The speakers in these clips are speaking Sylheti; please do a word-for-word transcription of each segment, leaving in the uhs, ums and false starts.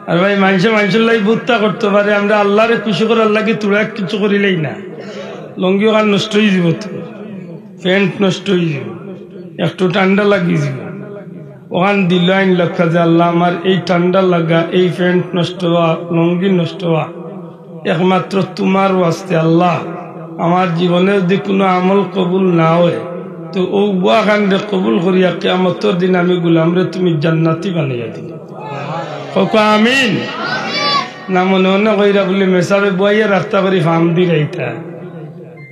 আর ভাই, মানষে মানষর লাগি বুঝতা করতো পারে, আমরা আল্লারে খুশি করার লাগি থুড়া কিচ্ছু করিলাই না, লুঙ্গি ওখান নষ্ট অইযিবো তো, প্যান্ট নষ্ট অইযিবো, একটু ঠান্ডা লাগিযিবো, ওখান দিল আইন লক্ষ্য যে, "আল্লাহ, আমার এই ঠান্ডা লাগা, এই প্যান্ট নষ্ট অওয়া, লুঙ্গি নষ্ট অওয়া, একমাত্র তুমার ওয়াস্তে আল্লাহ, আমার জীবনে যদি কুনু আমল কবুল না অয়, তো অউ বুয়া খানরে কবুল করিয়া কিয়ামতর দিন আমি গোলামরে তুমি জান্নাতি বানাইয়া দিও।" কউক্কা আমিন। না মনে মনে কইরা বুলি মেসাবে বুয়াইয়া রাস্তা করি ফাম দি রাইতা।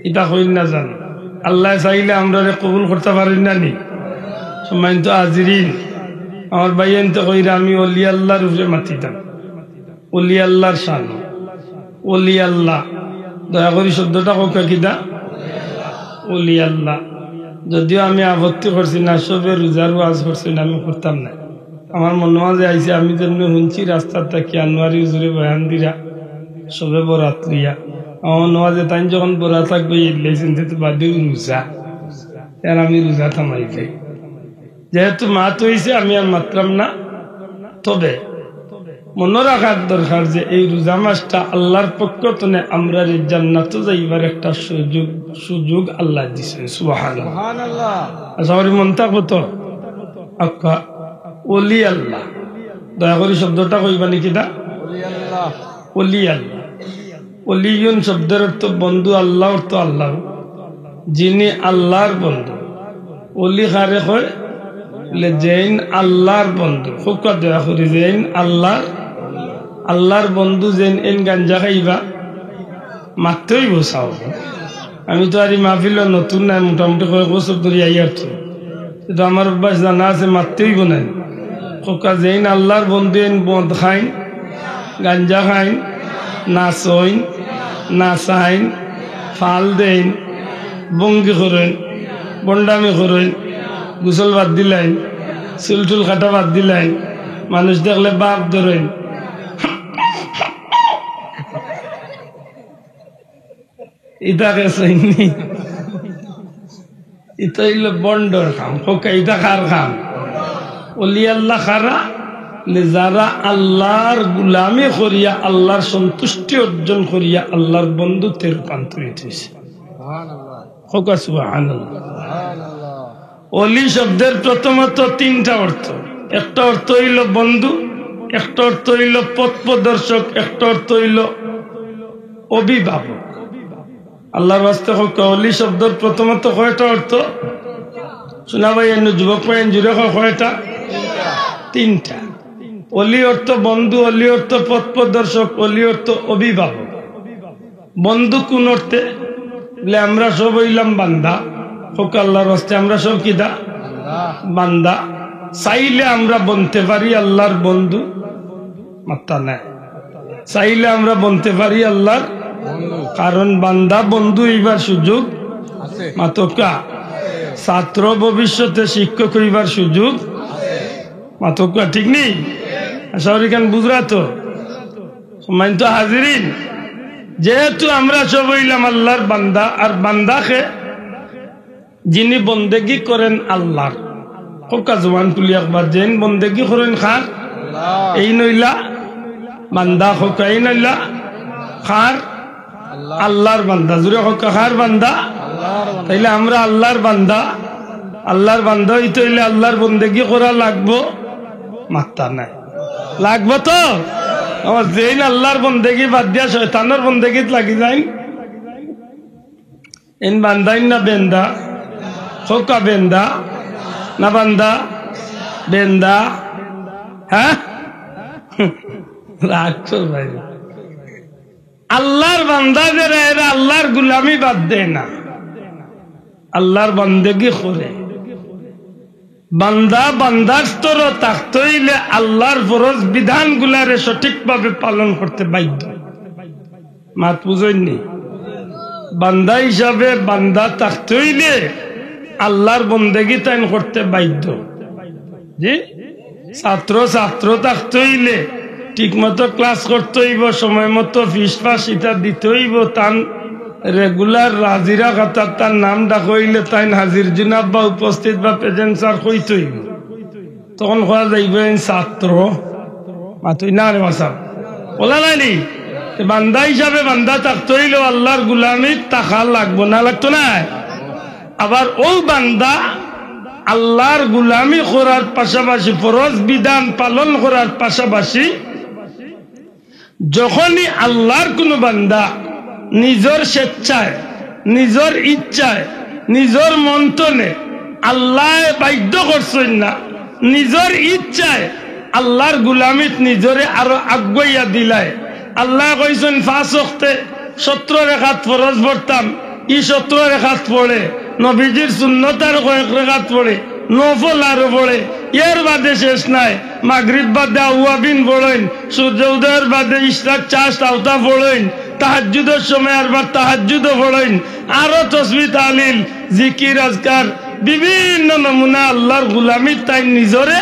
ইতা কইন না জানো। আল্লায় চাইলে আমরারে কবুল করতা পারইন না নি? সম্মানিত হাজিরিন, আমার ভাইয়াইন্তে কইরা আমি অলি আল্লার উপরে মাতিতাম। অলি আল্লার শান। অলি আল্লা। দয়া করি শব্দটা কউক্কা কিতা? অলি আল্লা। যদিও আমি আপত্তি করছি না, সবে রোজার ওয়াজ করছইন, আমি করতাম না। আমার মনো মাঝে আইছে, আমি যেমনে হুনছি রাস্তাত থাকি আনোয়ারি হুজুরে বয়ান দিরা, সবে বরাত লইয়া। আমার মনো মাঝে তাইন যখন বরাত থাকবে, ইল্লাই চিন্তে তো বাদেউ রোজা। আর আমি রোজা থামাই যাই। যেহেতু মাত অইছে, আমি আর মাতরাম না। তবে মনো রাখার দরকার যে এই রোজা মাসটা আল্লার পক্ষ তনে আমরারে জান্নাতো যাইবার একটা সুযোগ, সুযোগ আল্লায় দিছইন। সুবহানাল্লাহ। সুবহানাল্লাহ। আশা করি মনো থাকবো তো। আচ্ছা, অলি আল্লা, দয়া করি শব্দটা কইবা নি কিতা? অলি আল্লা। অলি আল্লা। অলিউন শব্দর অর্থ বন্ধু, আল্লা অর্থ আল্লাহ। যিনি আল্লার বন্ধু। অলি কারে কয়? বলে, যেইন আল্লার বন্ধু। কউক্কা দয়া করি, যেইন আল্লার, আল্লার বন্ধু যেইন, এইন গাঞ্জা খাইবা, মাততে অইবো চাও। আমি তো আর ই মাহফিলো নতুন নায়, মোটামুটি কয়েক বছর ধরি আইয়ার তো। কিন্তু আমার অভ্যাস জানা আছে, মাততে অইবো নায়। কউক্কা যেইন আল্লার বন্ধু, এইন মদ খাইন, গাঞ্জা খাইন, নাচইন, নাচাইন, ফাল দেইন, ভঙ্গি করইন, ভন্ডামি করইন, গোসল বাদ দিলাইন, চুল টুল কাটা বাদ দিলাইন, মানুষ দেখলে বাপ ধরইন। ইতারে চাইননি? ইতা অইলো ভন্ডর কাম। কউক্কা, ইতা কার কাম? অলি আল্লা কারা? লে যারা আল্লার গুলামি করিয়া, আল্লার সন্তুষ্টি অর্জন করিয়া, আল্লার বন্ধুতে রূপান্তরিত অইছে। কউক্কা সুবহানাল্লাহ। অলি শব্দর প্রথমত তিনটা অর্থ। একটা অর্থ অইলো বন্ধু, একটা অর্থ অইলো পথ প্রদর্শক, একটা অর্থ অইলো অভিভাবক। আল্লার ওয়াস্তে কউক্কা, অলি শব্দর প্রথমত কয়টা অর্থ? শুনা ভাই, এনে যুবক ভাই, এনে জুরে কও, কয়টা? তিনটা। অলি অর্থ বন্ধু, অলি অর্থ পথ প্রদর্শক, অলি অর্থ অভিভাবক। বন্ধু কুন অর্থে? বলে, আমরা সব অইলাম বান্দা। কউক্কা আল্লার ওয়াস্তে, আমরা সব কিতা? বান্দা। চাইলে আমরা বনতে পারি আল্লার বন্ধু। মাত্তা নাই। চাইলে আমরা বনতে পারি আল্লার, কারণ বান্দা বন্ধু অইবার সুযোগ আছে। মাতউক্কা। ছাত্র ভবিষ্যতে শিক্ষক অইবার সুযোগ আছে। মাতউক্কা, ঠিক নি? আশা করি ইখান বুঝরা তো? সম্মানিত হাজিরিন, যেহেতু আমরা সব অইলাম আল্লার বান্দা, আর বান্দা কে যিনি বন্দেগি করেন আল্লার। কউক্কা জবান খুলি একবার, যেইন বন্দেগি করেন কার? আল্লাহ। এইন অইলা বান্দা, কউক্কা এইন অইলা কার? আল্লাহ। আল্লার বান্দা। জুরে কউক্কা, কার বান্দা? আল্লার বান্দা। তাইলে আমরা আল্লার বান্দা। আল্লার বান্দা অইতে অইলে আল্লার বন্দেগি করা লাগবো? মাত্তা নাই। লাগবো তো? আমার যেইন আল্লার বন্দেগি বাদ দিয়া শয়তানর বন্দেগিত লাগি যাইন, এইন বান্দাইন না বেন্দা? কউক্কা বেন্দা না বান্দা? বেন্দা। হ্যাঁ? রাগ কর ভাই। আল্লার বান্দা যেরা, এরা আল্লার গুলামি বাদ দেয় না, আল্লার বন্দেগি করে। বান্দা বান্দার স্তরো থাকতে অইলে আল্লার ফরজ বিধানগুলারে সঠিকভাবে পালন করতে বাধ্য। মাত বুঝইননি? বান্দা হিসাবে বান্দা থাকতে অইলে আল্লার বন্দেগি তাইন করতে বাধ্য। জি, ছাত্র ছাত্র থাকতে অইলে ঠিকমতো ক্লাস করতে অইবো, সময় মতো ফিস ফাস ইতা দিতে অইবো, তান রেগুলার হাজিরা খাতাত তান নাম ডাকা অইলে তাইন হাজির জুনাব বা উপস্থিত বা প্রেজেন্ট স্যার কইতে অইবো। তখন কওয়া যাইবো এইন ছাত্র। মাতইন না রে মাসাব। অলা নায়নি? তে বান্দা হিসাবে বান্দা থাকতে অইলেও আল্লার গুলামিত থাকা লাগবো, না লাগতো নায়? আবার অউ বান্দা আল্লার গুলামি করার পাশাপাশি, ফরজ বিধান পালন করার পাশাপাশি, যখনই আল্লার কুনু বান্দা নিজর স্বেচ্ছায়, নিজর ইচ্ছায়, নিজর মন থনে, আল্লায় বাধ্য করছইন না, নিজর ইচ্ছায় আল্লার গুলামিত নিজরে আরো আগুয়াইয়া দিলায়। আল্লায় কইছইন, পাঁচ ওয়াক্তে সত্তর রেকাত ফরজ পড়তাম, ই সত্তর রেকাত পড়ে, নবীজির সুন্নত আর কয়েক রেকাত পড়ে, নফল আরো পড়ে, এর বাদে শেষ নাই। মাগরিব বাদে আউয়াবিন পড়ইন, সূর্য উদয়র বাদে ইশরাক চার আওতা পড়ইন, তাহাজ্জুদর সময় আরবার তাহাজ্জুদও পড়ইন, আরো তসবিহ তাহলিল, জিকির আজকার, বিভিন্ন নমুনা আল্লার গুলামিত তাইন নিজরে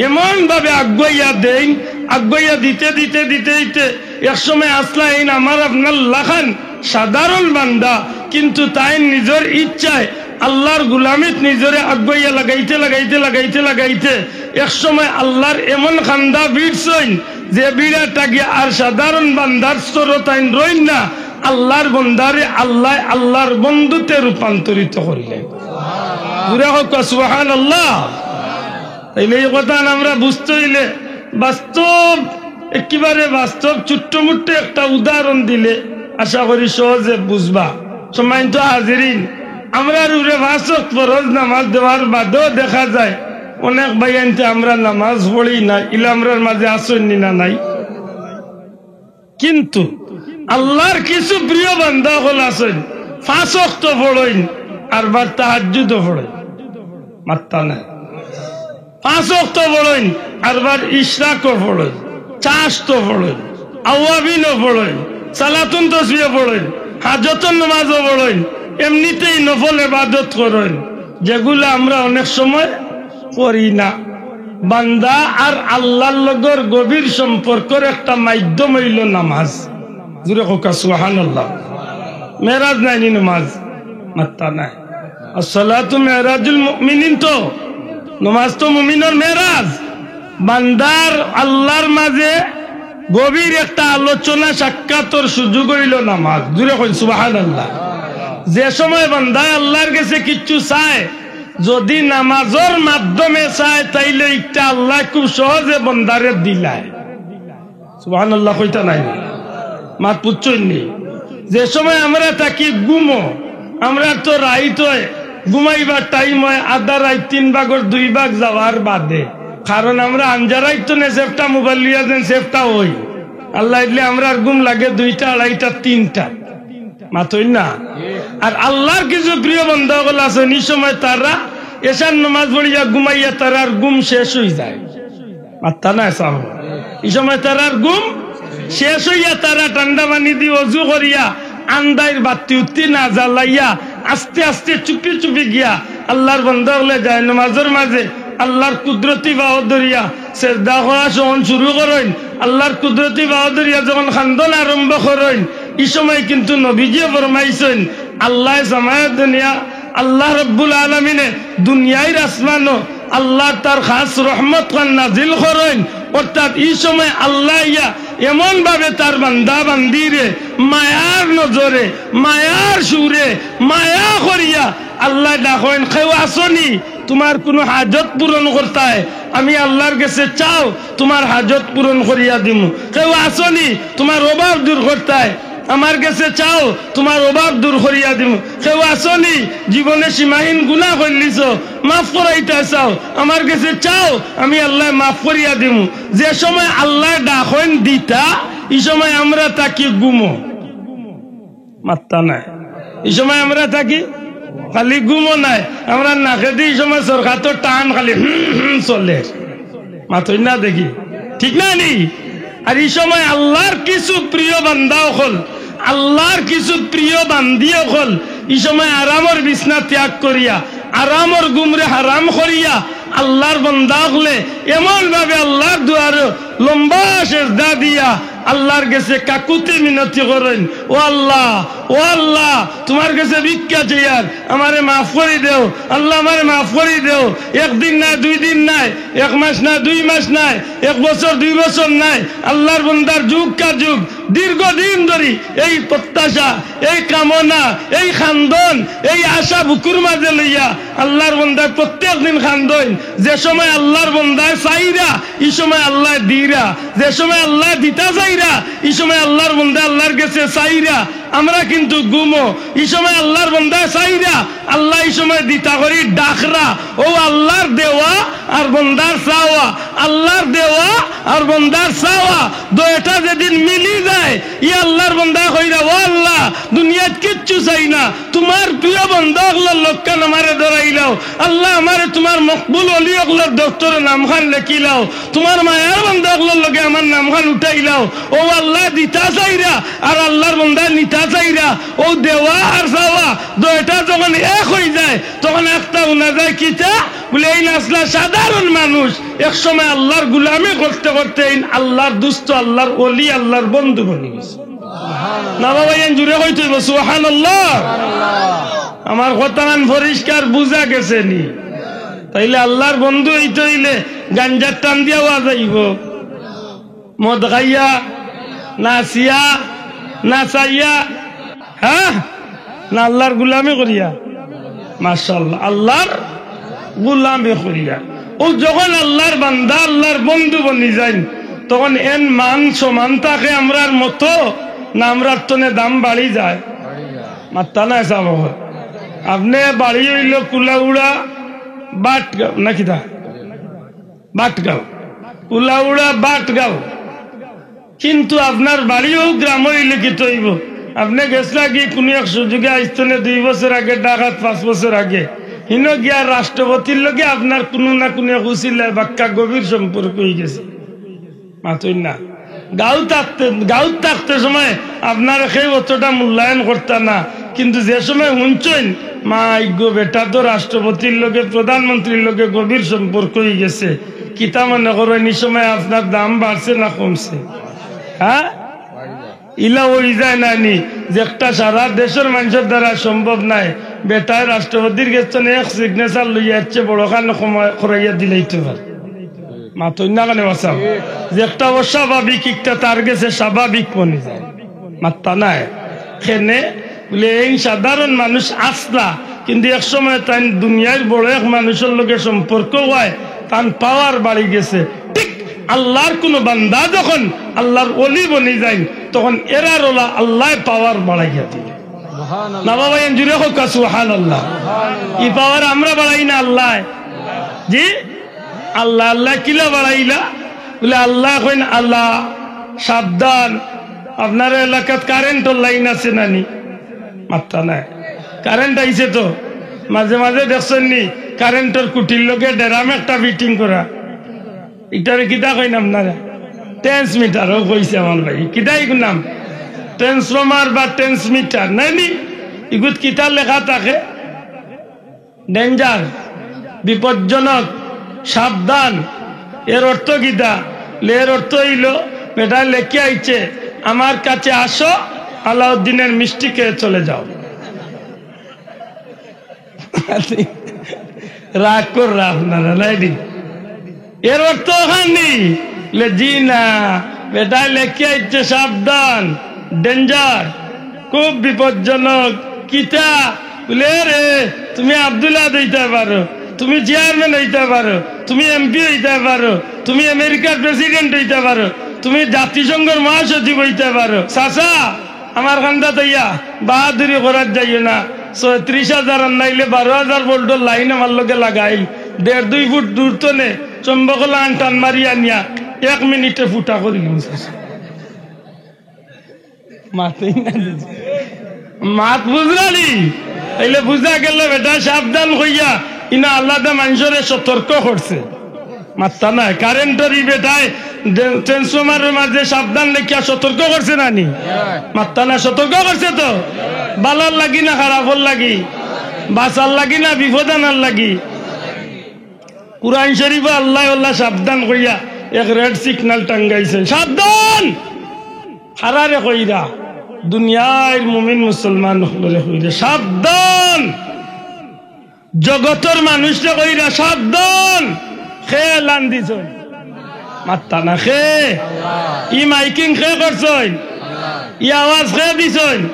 এমন ভাবে আগুয়াইয়া দেইন, আগুয়াইয়া দিতে দিতে দিতে দিতে এক সময় আছলা এইন আমার আপনার লাখান সাধারণ বান্দা, কিন্তু তাইন নিজর ইচ্ছায় আল্লার গুলামিত নিজরে আগুয়াইয়া লাগাইতে লাগাইতে লাগাইতে লাগাইতে এক সময় আল্লার এমন কান্দা ভিড়ছইন যে ভিড়াটা গিয়া আর সাধারণ বান্দার স্তরো তাইন রইন না, আল্লার বন্দারে আল্লায় আল্লার বন্ধুতে রূপান্তরিত করলেন। জুরে কউক্কা সুবহানাল্লাহ। তাইলে ই কথান আমরা বুঝতে অইলে বাস্তব, একেবারে বাস্তব ছোট্ট মুট্ট একটা উদাহরণ দিলে আশা করি সহজে বুঝবা। সম্মানিত হাজিরিন, আমরার উপরে পাঁচ ওয়াক্ত ফরজ নামাজ দেওয়ার বাদেও দেখা যায় অনেক ভাইয়াইন্তে আমরা নামাজ পড়ি না, ইলা আমরার মাঝে আছইন নি না নাই? কিন্তু আল্লার কিছু প্রিয় বান্দা অকল আছইন, পাঁচ ওয়াক্ত পড়ইন, আরবার তাহাজ্জুদও পড়ইন, মাত্তা নাই। পাঁচ ওয়াক্ত পড়ইন, আরবার ইশরাকও পড়ইন, চাশতো পড়ইন, আওয়াবিনও পড়ইন, সালাতুন তসবিহও পড়ইন, হাজতর নামাজও পড়ইন, এমনিতেই নফল ইবাদত করইন, যেগুলা আমরা অনেক সময় করি না। বান্দা আর আল্লার লগর গভীর সম্পর্কর একটা মাধ্যম অইলো নামাজ। জুরে কউক্কা সুবহানাল্লাহ। মেরাজ নায়নি নামাজ? মাত্তা নাই। আসসালাতু মেরাজুল মুমিনিন, তো নামাজ তো মুমিনর মেরাজ। বান্দার আল্লার মাঝে গভীর একটা আলোচনা সাক্ষাতর সুযোগ অইলো নামাজ। জুরে কইন সুবহানাল্লাহ। যে সময় বান্দায় আল্লার গেছে কিচ্ছু চায়, যদি নামাজর মাধ্যমে চায়, তাইলে ইটা আল্লায় খুব সহজে বান্দারে দিলায়। সুবহানাল্লাহ কইতা নায় নি? মাত বুঝছইন নি? যে সময় আমরা থাকি ঘুমো, আমরার তো রাইত অয়, ঘুমাইবার টাইম অয় আধা রাইত, তিন ভাগর দুই ভাগ যাওয়ার বাদে। কারণ আমরা আঞ্জা রাইত তো নে সেফটা মোবাইল লইয়া যেন সেফটা অই। আল্লায় দিলে আমরার ঘুম লাগে দুইটা, আড়াইটা, তিনটা। মাতইন না? আর আল্লার কিছু প্রিয় বান্দা অকল আছইন, ই সময় তারা এশার নামাজ পড়িয়া ঘুমাইয়া তারার ঘুম শেষ অইযায়। মাত্তা নাই সাব। ই সময় তারার ঘুম শেষ অইয়া তারা ঠান্ডা পানি দি অজু করিয়া আন্দাইর বাত্তি উত্তি না জ্বালাইয়া আস্তে আস্তে চুপি চুপি গিয়া আল্লার বান্দা অকলে যায় নামাজর মাঝে আল্লার কুদরতি পাও ধরিয়া সেজদা করা সহন শুরু করইন। আল্লার কুদরতি পাও ধরিয়া যখন কান্দন আরম্ভ করইন, ই সময় কিন্তু নবীজিয়ে ফরমাইছইন, আল্লায় সামায়ে দুনিয়া, আল্লাহ রব্বুল আলামিনে দুনিয়ার আসমানো আল্লায় তার খাস রহমত খান নাজিল করইন। অর্থাৎ ই সময় আল্লায় ইয়া এমন ভাবে তার বান্দা বান্দিরে মায়ার নজরে, মায়ার সুরে, মায়া করিয়া আল্লায় ডাকইন, "কেউ আছনি? তুমার কুনু হাজত পূরণ করতায়? আমি আল্লার গেছে চাও, তুমার হাজত পূরণ করিয়া দিমু। কেউ আছনি? তুমার অভাব দূর করতায়?" আমার গেছে চাও, তুমার অভাব দূর করিয়া দিমু। কেউ আছনি, জীবনে সীমাহীন গুনাহ করলিছো, মাফ করাইতা চাও, আমার গেছে চাও, আমি আল্লায় মাফ করিয়া দিমু। যে সময় আল্লায় ডাকইন দিতা, ই সময় আমরা থাকি ঘুমো। মাত্তা নাই। ই সময় আমরা থাকি খালি ঘুমো নায়, আমরার নাকেদি ই সময় সরকার তো টান খালি হুম হুম চলের। মাতইন না দেখি, ঠিক না নি? আর ই সময় আল্লার কিছু প্রিয় বান্দা অকল, আল্লার কিছু প্রিয় বান্দি অকল, ই সময় আরামর বিছনা ত্যাগ করিয়া, আরামর ঘুমরে হারাম করিয়া, আল্লার বান্দা অকলে এমন ভাবে আল্লার দুয়ারে লম্বা সেজদা দিয়া, আল্লার গেছে কাকুতি মিনতি করইন, "ও আল্লাহ, ও আল্লাহ, তুমার গেছে ভিক্ষা চাইয়ার, আমারে মাফ করি দেও, আল্লাহ আমারে মাফ করি দেও।" একদিন নায়, দুইদিন নায়, এক মাস নায়, দুই মাস নায়, এক বছর, দুই বছর নায়, আল্লার বন্দার যুগ কা যুগ, দীর্ঘদিন ধরি এই প্রত্যাশা, এই কামনা, এই খান্দন, এই আশা বুকুর মাঝে লইয়া আল্লার বন্দায় প্রত্যেক দিন খান্দইন। যে সময় আল্লার বন্দায় চাইরা, ই সময় আল্লায় দিরা। যে সময় আল্লায় দিতা চাইরা, ই সময় আল্লার বন্দায় আল্লার গেছে চাইরা। আমরা কিন্তু ঘুমো, ই সময় আল্লার বন্দায় চাইরা, আল্লায় ই সময় দিতা করি ডাকরা। অউ আল্লার দেওয়া আর বন্দার চাওয়া, আল্লার দেওয়া আর বন্দার চাওয়া, দুইটা যেদিন মিলি যায়, ই আল্লার বন্দায় কইরা, "ও আল্লাহ, দুনিয়াত কিচ্ছু চাই না, তুমার প্রিয় বন্দা অকলর লগে আমারে ধরাইলাও। আল্লাহ, আমারে তুমার মকবুল অলি অকলর দপ্তরো নামখান লেখিলাও, তুমার মায়ার বন্দা অকলর লগে আমার নামখান উঠাইলাও।" অউ আল্লায় দিতা চাইরা আর আল্লার বন্দায় নিতা চাইরা, অউ দেওয়া আর চাওয়া দুইটা যখন এক অইযায়, তখন একটা হুনা যায় কিতা? বুলে, এইন আছলা সাধারণ মানুষ, এক সময় আল্লার গুলামি করতে করতে এইন আল্লার দুস্ত, আল্লার অলি, আল্লার বন্ধু বনি গেছে। না বাবা, এইন জুরে কইতে অইবো, সুবহানাল্লাহ। আমার কথাখান পরিষ্কার বুঝা গেছে নি? তাইলে আল্লার বন্ধু অইতে অইলে গাঞ্জার টান দিয়া অওয়া যাইবো? মদ খাইয়া, নাচিয়া, নাচাইয়া, হ্যাঁ? না আল্লার গুলামি করিয়া? মাশাআল্লাহ, আল্লার গুলামি করিয়া। অউ যখন আল্লার বান্দা, আল্লার বন্ধু বনি যাইন, তখন এন মান সম্মান থাকে আমরার মতো, না আমরার তনে দাম বাড়ি যায়? মাত্তা নাই সাব। আপনে বাড়ি অইলো কুলাউড়া, বাটগাঁও, না কিতা? বাটগাঁও, কুলাউড়া বাটগাঁও। কিন্তু আপনার বাড়ি অউ গ্রামো অইলে কিতা অইবো? আপনে গেছলা গি কুনু এক সুযোগে আইজ তনে দুই বছর আগে, ঢাকাত পাঁচ বছর আগে, হিনো গিয়া রাষ্ট্রপতির লগে আপনার কুনু না কুনু এক উছিলায় বাক্কা গভীর সম্পর্ক অইগেছে। মাতইন না। গাঁওত থাকতে, গাঁওত থাকতে সময় আপনারে কেউ অতটা মূল্যায়ন করতা না, কিন্তু যে সময় হুনছইন, "মাই গো, বেটা তো রাষ্ট্রপতির লগে, প্রধানমন্ত্রীর লগে গভীর সম্পর্ক অইগেছে", কিতা মনে করইন, ই সময় আপনার দাম বাড়ছে না কমছে? হ্যাঁ? ইলা অইযায় না নি, যে একটা সারা দেশর মানষর দ্বারা সম্ভব নায়, বেটায় রাষ্ট্রপতির গেছ তনে এক signature লইয়া এর চেয়ে বড়খান কমাই-, করাইয়া দিলাইতো পারে। মাতইন না কেনে বাছাও? যে একটা অস্বাভাবিক, একটা তার গেছে স্বাভাবিক মনে যায়। মাত্তা নাই। কেনে? বুলে, এইন সাধারণ মানুষ আছলা, কিন্তু এক সময় তাইন দুনিয়ার বড় এক মানুষর লগে সম্পর্ক অওয়ায় তান power বাড়ি গেছে। ঠিক আল্লার কুনু বান্দা যখন আল্লার অলি বনি যাইন, তখন এরার অলা আল্লায় power বাড়াইয়া দিলে। না বাবা, এইন জুরে কউক্কা সুবহানাল্লাহ। ই power আমরা বাড়াই না আল্লায়? জি? আল্লায়, আল্লায় কিলা বাড়াইলা? বুলে, আল্লায় কইন, "আল্লাহ, সাবধান, আপনার এলাকাত কারেন্টর লাইন আছে না নি?" মাত্তা নাই। কারেন্ট আইছে তো, মাঝে মাঝে দেখছইন নি, কারেন্টর খুঁটির লগে ড্রাম একটা fitting করা। ইটারে কিতা কইন আপনারা? Transmitter, অউ কইছে আমার ভাই। কিতা ইগুর নাম? Transformer বা transmitter, নায় নি? ইগুত কিতা লেখা থাকে? Danger, বিপজ্জনক, সাবধান। এর অর্থ কিতা? লে, এর অর্থ অইলো, বেটায় লেখিয়া আইছে, "আমার কাছে আসো, আলাউদ্দিনের মিষ্টি খেয়ে চলে যাও।" রাগ কররা আপনারা, নায় নি? এর অর্থ অখান নি? লে, জি না, বেটায় লেখিয়া আইছে, "সাবধান, danger।" খুব বিপজ্জনক। কিতা? বুলে, "রে, তুমি আব্দুল আহাদ অইতায় পারো, তুমি চেয়ারম্যান অইতায় পারো, তুমি এমপি অইতায় পারো, তুমি আমেরিকার প্রেসিডেন্ট অইতায় পারো, তুমি জাতিসংঘর মহাসচিব অইতায় পারো।" চাচা, আমার কান্দাত আইয়া বাহাদুরি করাত যাইও না। ছয়ত্রিশ হাজার আর নাইলে বারো হাজার ভোল্টর লাইন আমার লগে লাগাইল, দেড় দুই ফুট দূর তনে চুম্বক লাইন টান মারি আনিয়া এক মিনিটে ফুটা করিলাম। মাতইন না। মাত বুঝরা নি? তাইলে বুঝা গেল বেটায় সাবধান কইয়া ইনো আলাদা মানষরে সতর্ক করছে। মাত্তা নাই। কারেন্টর ই বেটায় ট্রে-, ট্রান্সফরমারর মাঝে সাবধান লেখিয়া সতর্ক করছে না নি? মাত্তা না, সতর্ক করছে তো। বালার লাগি না খারাপর লাগি? বাঁচার লাগি না বিপদ আনার লাগি? কুরআন শরীফো আল্লায় আল্লায় সাবধান কইয়া এক red signal টাঙ্গাইছে, সাবধান! আরারে কইরা, দুনিয়ার মুমিন মুসলমান অকলরে কইরা, সাবধান! জগতর মানুষরে কইরা, সাবধান! কে এলান দিছইন? মাত্তা না কে? ই মাইকিং কে করছইন? ই আওয়াজ কে দিছইন?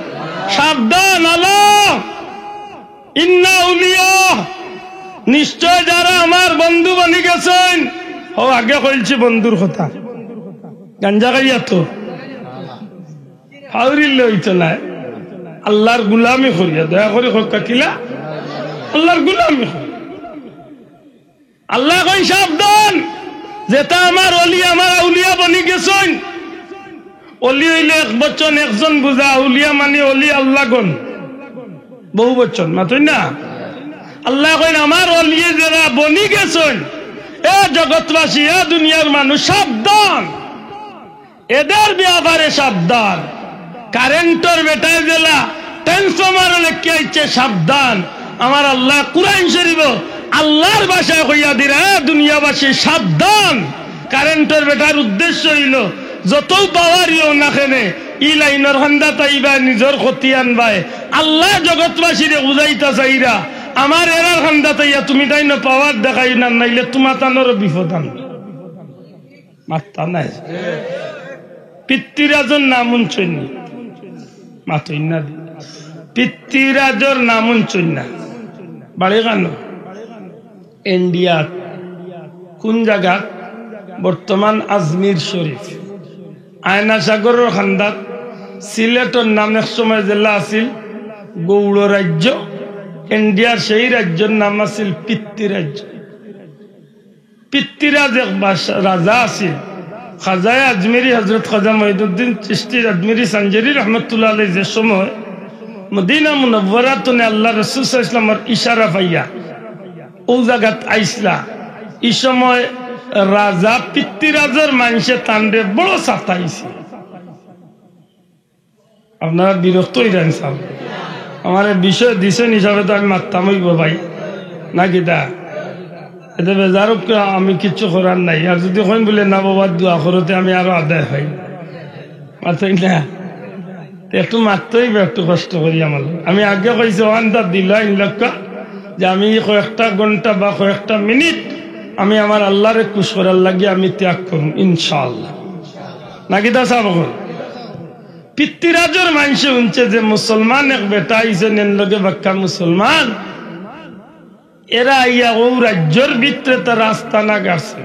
সাবধান, আলা! ইন্না আউলিয়া, নিশ্চয় যারা আমার বন্ধু বনি গেছইন। ও আগে কইলছি বন্ধুর কথা, গাঞ্জা খাইয়া তো ফাউরিলে অইতো নায়। আল্লাহর গুলামি করিয়া, দয়া করি কউক্কা কিলা? আল্লাহর গুলামি করিয়া। আল্লায় কইন, সাবধান, যেতা আমার অলি, আমার আউলিয়া বনি গেছইন। অলি অইলে এক বচন, একজন বুঝা, আউলিয়া মানি অলি আল্লাগণ। বহু বচন, মাতইন না? আল্লায় কইন, আমার অলি যেরা বনি গেছইন, এ জগৎবাসী, এ দুনিয়ার মানুষ, সাবধান। এদের ব্যাপারে সাবধান। কারেন্টর বেটায় যেলা ট্রান্সফরমার লেখিয়া আইছে, সাবধান। আমার আল্লায় কুরআন শরীফো আল্লাহর ভাষায় কইয়া দিরা, এ দুনিয়াবাসী, সাবধান। কারেন্টর বেটার উদ্দেশ্য অইলো, যতউ পাওয়ার অউক না কেনে, ই লাইনর কান্দাত আইবায়, নিজর ক্ষতি আনবায়। আল্লায় জগৎবাসীরে বুঝাইতা চাইরা, আমার এরার কান্দাত আইয়া তুমি তাইন পাওয়ার দেখাইও না, নাইলে তুমাতানরও বিপদ আনবো। মাত্তা নাই। পিতৃরাজর নাম হুনছইন নি? মাতইন না দি। পিতৃরাজর নাম হুনছইন না? বাড়ি কানো? ইন্ডিয়াত। কুন জাগাত? বর্তমান আজমির শরীফ। আয়না সাগরর কান্দাত। সিলেটর নাম এক সময় জেলা আছিল গৌড় রাজ্য। ইন্ডিয়ার সেই রাজ্যর নাম আছিল পিতৃরাজ্য। পিতৃরাজ এক বাস-, রাজা আছিল। খাজায়ে আজমিরি হযরত খাজা মঈনুদ্দিন চিশতি আজমিরি সানজারি রহমতুল্লাহ আলাইহি যে সময় মদিনা মুনাওয়ারা তনে আল্লাহর রাসূল সাল্লাল্লাহু আলাইহি ওয়াসাল্লামর ইশারা পাইয়া অউ জাগাত আইছলা, ই সময় রাজা পিতৃরাজর মানষে তানরে বড় সাতাইছে। আপনারা বিরক্ত অইরা নি সাব। আমারে বিষয় দিছইন হিসাবে তো আমি মাততাম অইবো ভাই, না কিতা? এতে বেজার অউক্কা, আমি কিচ্ছু করার নাই। আর যুদি কইন বুলে, "না বাবা, দোয়া করো," তে আমি আরো আদায় অই। মাতইন না? তে একটু মাততে অইবো, একটু কষ্ট করি আমার। আমি আগে কইছি, অখানতা দিলা ইন লক্কা, যে আমি কয়েকটা ঘন্টা বা কয়েকটা মিনিট আমি আমার আল্লাহরে খুশ করার লাগি আমি ত্যাগ করমু, ইনশাআল্লাহ। না কিতা সাব অকল? পিতৃরাজর মানষে হুনছে যে মুসলমান এক বেটা আইছইন, এন লগে বাক্কা মুসলমান। এরা আইয়া অউ রাজ্যর ভিতরে তারা আস্তানা গাড়ছে।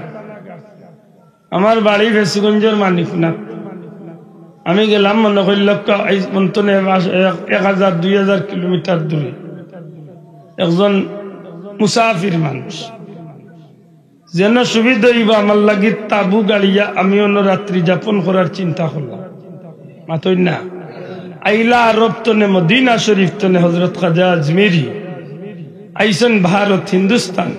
আমার বাড়ি ফেঞ্চুগঞ্জর মানিকনাথ। আমি গেলাম, মনো করি লক্কা, এই মন তনে এক, এক হাজার, দুই হাজার কিলোমিটার দূরে। একজন মুসাফির মানুষ। যেন সুবিধা অইবো আমার লাগি তাবু গাড়িয়া আমি অনো রাত্রি যাপন করার চিন্তা করলাম। মাতইন না? আইলা আরব তনে, মদিনা শরীফ তনে হযরত খাজা আজমিরি আইছইন ভারত, হিন্দুস্তান।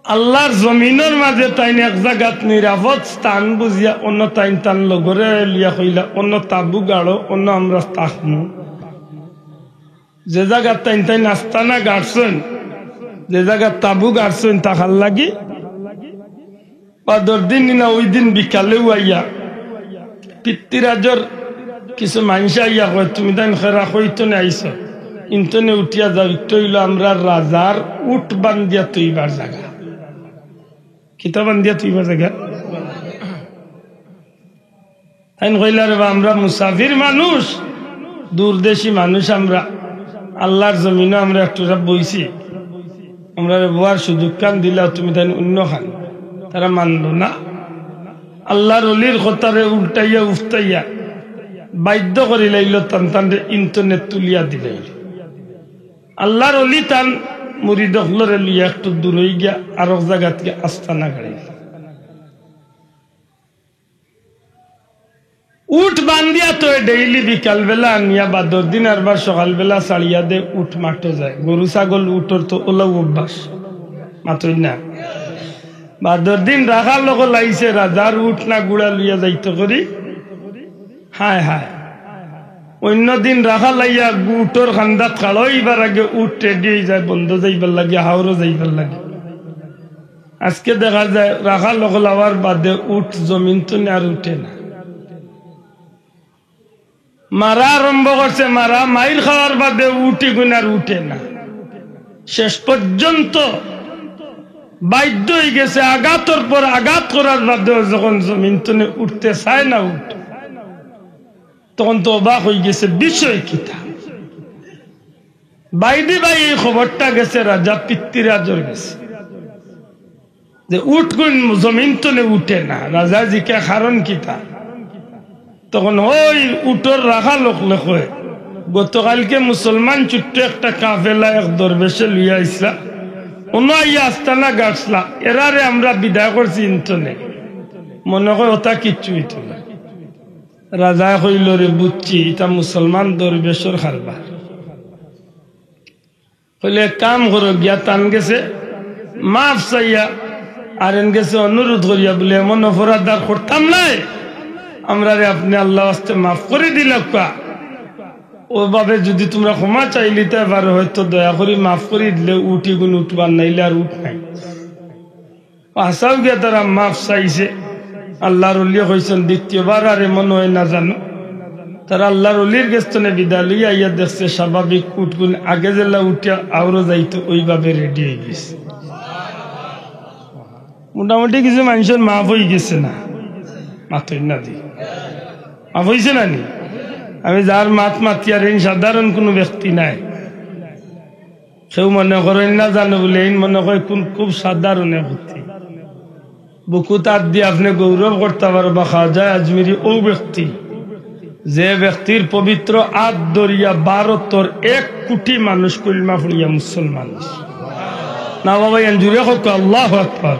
আল্লাহর জমিনর মাঝে তাইন এক জাগাত নিরাপদ স্থান বুঝিয়া অনো তাইন তান লগরে লইয়া কইলা, "অনো তাবু গাড়ো, অনো আমরা থাকমু।" যে জাগাত তাইন তাইন আস্তানা গাড়ছইন, যে জাগাত তাবু গাড়ছইন, থাকার লাগি বাদর দিন নি না, ওই দিন বিকালেউ আইয়া পিতৃরাজর কিছু মানষে আইয়া কয়, "তুমি তাইন কেরা, কই তনে আইছো?" ইন তনে উঠিয়া যাও, ইটা অইলো আমরার রাজার উট বান্ধিয়া থইবার জাগা। কিতা বান্ধিয়া থইবার জাগা? তাইন কইলা, "রে বা, আমরা মুসাফির মানুষ, দূরদেশি মানুষ আমরা, আল্লাহর জমিনো আমরা একটুরা বইছি, আমরারে বওয়ার সুযোগখান দিলাও তুমি তাইন অইন্যখান।" তারা মানলো না। আল্লাহর অলির কথারে উল্টাইয়া উফতাইয়া বাধ্য করিলাইলো, তান তানরে ইন তনে তুলিয়া দিলাইলো। আল্লাহর অলি তান মুরিদ অকলরে লইয়া একটু দূরই গিয়া আরক জাগাত গিয়া আস্তানা গাড়িল। উট বান্ধিয়া থয় ডেইলি বিকালবেলা আনিয়া বাদর দিন আরবার সকালবেলা ছাড়িয়া দে, উট মাঠো যায়। গরু ছাগল উটর তো অলাউ অভ্যাস, মাতইন না। বাদর দিন রাখাল অকল আইছে, রাজার উট না গুড়া লইয়া যাইতো করি। হায় হায়, অইন্য দিন রাখাল আইয়া উটর কান্দাত খাড়া অইবার আগে উট রেডি অই যায়, বন্দো যাইবার লাগি, হাওরো যাইবার লাগি। আজকে দেখা যায় রাখাল অকল আওয়ার বাদে উট জমিন তনে আর উঠে না। মারা আরম্ভ করছে, মারা মাইর খাওয়ার বাদে উট ইগুন আর উঠে না। শেষ পর্যন্ত বাধ্য অইগেছে, আঘাতর পর আঘাত করার বাদেও যখন জমিন তনে উঠতে চায় না উট, তখন তো অবাক অইগেছে, বিষয় কিতা? বাইদি বাই এই খবরটা গেছে রাজা পৃথ্বীরাজর গেছে যে উটগুন জমিন তনে উঠে না। রাজা জিকা, "কারণ কিতা?" তখন ওই উটর রাখাল অকলে কয়, "গতকালকে মুসলমান ছোট্ট একটা কাফেলা এক দরবেশে লইয়া আইছলা, অনো আইয়া আস্তানা গাড়ছলা, এরারে আমরা বিদায় করছি ইন তনে, মনে কয় অতা কিচ্ছু অইতো না।" রাজায় কইল, "রে বুঝছি, ইতা মুসলমান দরবেশর কারবার।" কইলে, "এক কাম করো, গিয়া তান গেছে মাফ চাইয়া, আর এন গেছে অনুরোধ করিয়া বলে, এমন অপরাধ আর করতাম নায়, আমরারে আপনে আল্লার ওয়াস্তে মাফ করি দিলাউক্কা। অভাবে যুদি তুমরা ক্ষমা চাইলিতায় পারো, হয়তো দয়া করি মাফ করি দিলে উট ইগুন উঠবার, নাইলে আর উট নাই।" হাছাউ গিয়া তারা মাফ চাইছে। আল্লার অলিয়ে কইছইন, দ্বিতীয়বার আর এমন অয় না জানো। তারা আল্লার অলির গেছ তনে বিদায় লইয়া আইয়া দেখছে, স্বাভাবিক উটগুন আগে যেলা উঠিয়া আওরো যাইতো, ওইভাবে রেডি অইগেছে। মোটামুটি কিছু মানষর মাফ অইগেছে না? মাতইন না দি। মাফ অইছে না নি? আমি যার মাত মাতিয়ার, ইন সাধারণ কুনু ব্যক্তি নায়। কেউ মনে করইন না জানো বলে, ইন মনে কয় কুন খুব সাধারণ এক ব্যক্তি। বুকুত আত দি আপনে গৌরব করতা পারবা, খাজা আজমিরি অউ ব্যক্তি, যে ব্যক্তির পবিত্র আত ধরিয়া ভারতর এক কুটি মানুষ কলমা পড়িয়া মুসলমান অইছে। না বাবা, এন জুরে কউক্কা, আল্লাহু আকবার।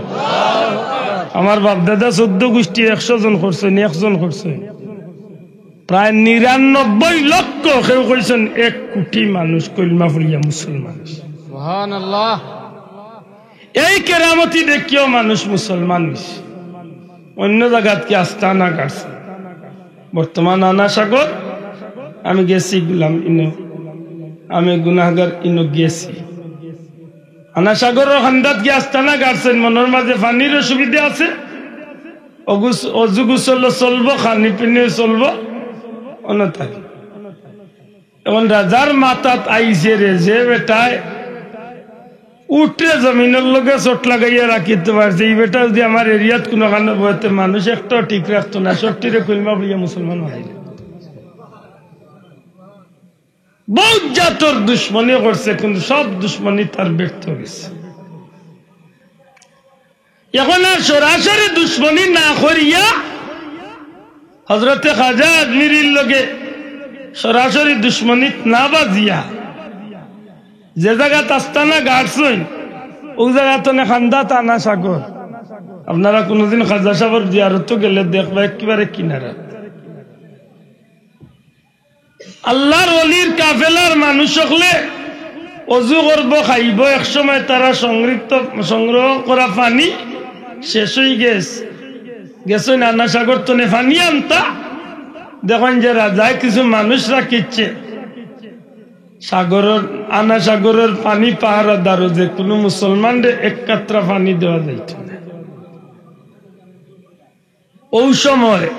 আমার বাপ-দাদা চৌদ্দ গুষ্টি একশো জন করছইন, একজন করছইন। প্রায় নিরানব্বই লক্ষ, কেউ কইছইন এক কুটি মানুষ কলমা পড়িয়া মুসলমান অইছে। সুবহানাল্লাহ। এই কেরামতি দেখিয়াউ মানুষ মুসলমান অইছে। অইন্য জাগাত কি আস্তানা গাড়ছে? বর্তমান আনা সাগর, আমি গেছি গুলাম ইনো, আমি গুনাহগার ইনো গেছি। আনা সাগরর কান্দাত গিয়া আস্তানা গাড়ছইন, মনর মাঝে পানির অসুবিধা আছে, অগুস-, অজু গোসল চলবো, খানি পিনি চলবো, অনতারি। এখন রাজার মাথাত আইছে রে, যে বেটায় উটরে জমিনর লগে চট লাগাইয়া রাখিতো পারছে, ই বেটা যুদি আমার এরিয়াত কুনুখানো বয় তে মানুষ একটাও ঠিক রাখতো না, সবটিরে কলমা পড়িয়া মুসলমান বানাইল। বউত জাতর দুশমনি করছে, কিন্তু সব দুশমনি তার ব্যর্থ গেছে। এখন আর সরাসরি দুশমনি না করিয়া হজরতে খাজা আজমিরির লগে সরাসরি দুশমনিত না বাজিয়া যে জাগাত আস্তানা গাড়ছইন, অউ জাগাত অনে কান্দাত আনা সাগর। আপনারা কুনুদিন খাজা সাবর জিয়ারতো গেলে দেখবা একেবারে কিনারাত। আল্লার অলির কাফেলার মানুষ অকলে অজু করবো, খাইবো, এক সময় তারা সংরক্ষিত, সংগ্রহ করা পানি শেষ অইগেছে। গেছইন আনা সাগর তনে পানি আনতা, দেখইন যে রাজায় কিছু মানুষ রাখিছে সাগরর, আনা সাগরর পানি পাহারাদারো, যে কুনু মুসলমানরে এক কাতরা পানি দেওয়া যাইতো না। অউ সময়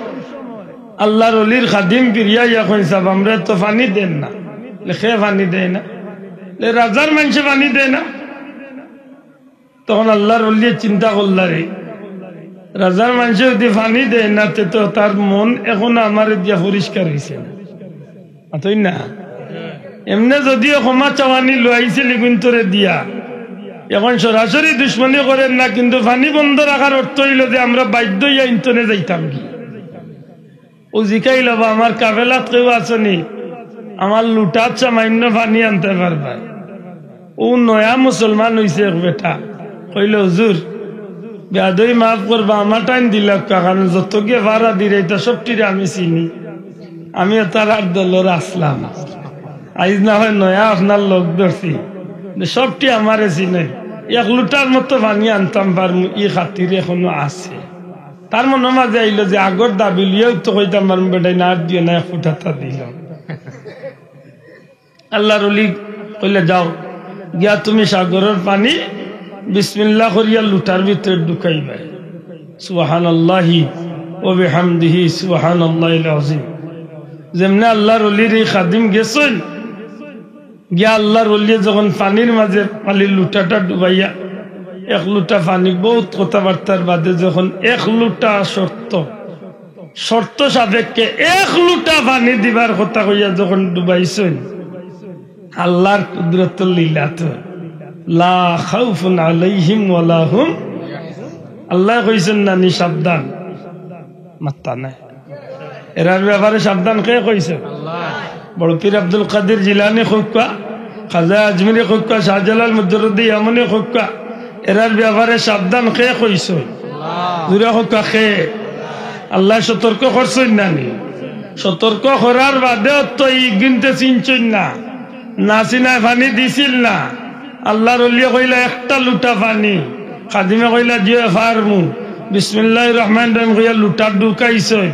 আল্লার অলির খাদিম ফিরিয়া আইয়া কইন, "সাব, আমরারে তো পানি দেইন না।" বলে, "কে পানি দেয় না?" বলে, "রাজার মানষে পানি দেয় না।" তখন আল্লার অলিয়ে চিন্তা করলা, রে, রাজার মানষে যুদি পানি দেয় না, তে তো তার মন এখনো আমারে দিয়া পরিষ্কার অইছে না। মাতইন না? এমনে যদিও ক্ষমা চাওয়ানি লইছিল ইগুইন্তরে দিয়া, এখন সরাসরি দুশমনি করের না, কিন্তু পানি বন্ধ রাখার অর্থ অইলো যে আমরা বাধ্য অইয়া ইন্তনে যাইতাম কি। অউ জিকাইলা, "বা আমার কাফেলাত কেউ আছনি, আমার লুটাত সামাইন্য পানি আনতে পারবায়?" অউ নয়া মুসলমান অইছে এক বেটা, কইলো, "হুজুর, বেয়াদবি মাফ করবা, আমার টাইম দিলাউক্কা, কারণ যতগিয়ে ভাড়া দিরাইতা সবটিরে আমি চিনি, আমি এতার আর দলর আছলাম, আইজ না অয় নয়া আপনার লগ ধরছি, যে সবটি আমারে চিনে, এক লুটার মতো পানি আনতাম পারমু, ই খাতির এখনো আছে।" তার মনর মাঝে আইলো যে আগর দাবি লইয়াউ তো কইতাম পারমু, বেটাইন আর দিও না, এক ফুটাতা দিলাম। আল্লার অলি কইলা, "যাও, গিয়া তুমি সাগরর পানি বিসমিল্লাহ করিয়া লুটার ভিতরে ঢুকাইবায়।" সুবহানাল্লাহি ওয়া বিহামদিহি, সুবহানাল্লাহিল আযীম। যেমনে আল্লাহর অলির এই খাদিম গেছইন, গিয়া আল্লাহর অলিয়ে যখন পানির মাঝে খালি লোটাটা ডুবাইয়া এক লোটা পানি, বহুত কথাবার্তার বাদে যখন এক লোটা শর্ত, শর্ত সাপেক্ষে এক লোটা পানি দিবার কথা কইয়া যখন ডুবাইছইন, আল্লাহর কুদরতর লীলা তো। লা খাউফুন আলাইহিম ওয়ালা হুম। আল্লাহ কইছইন না নি সাবধান? মাত্তা নাই। এরার ব্যাপারে সাবধান কে কইছে? বড় পীর আব্দুল কাদির জিলানী কউক্কা, খাজা আজমিরি কউক্কা, শাহজালাল মুজাররদে ইয়ামনি কউক্কা, এরার ব্যাপারে সাবধান কে কইছে? জুরে কউক্কা কে? আল্লাহ সতর্ক করছইন না নি? সতর্ক করার বাদেও তো ইগুইন্তে চিনছইন না, না চিনায় পানি দিছিল না। আল্লাহর অলিয়ে কইলা, "একটা লোটা পানি।" খাদিমে কইলা, "জি অয়, পারমু।" বিসমিল্লাহির রহমানির রহিম কইয়া লোটা ঢুকাইছইন।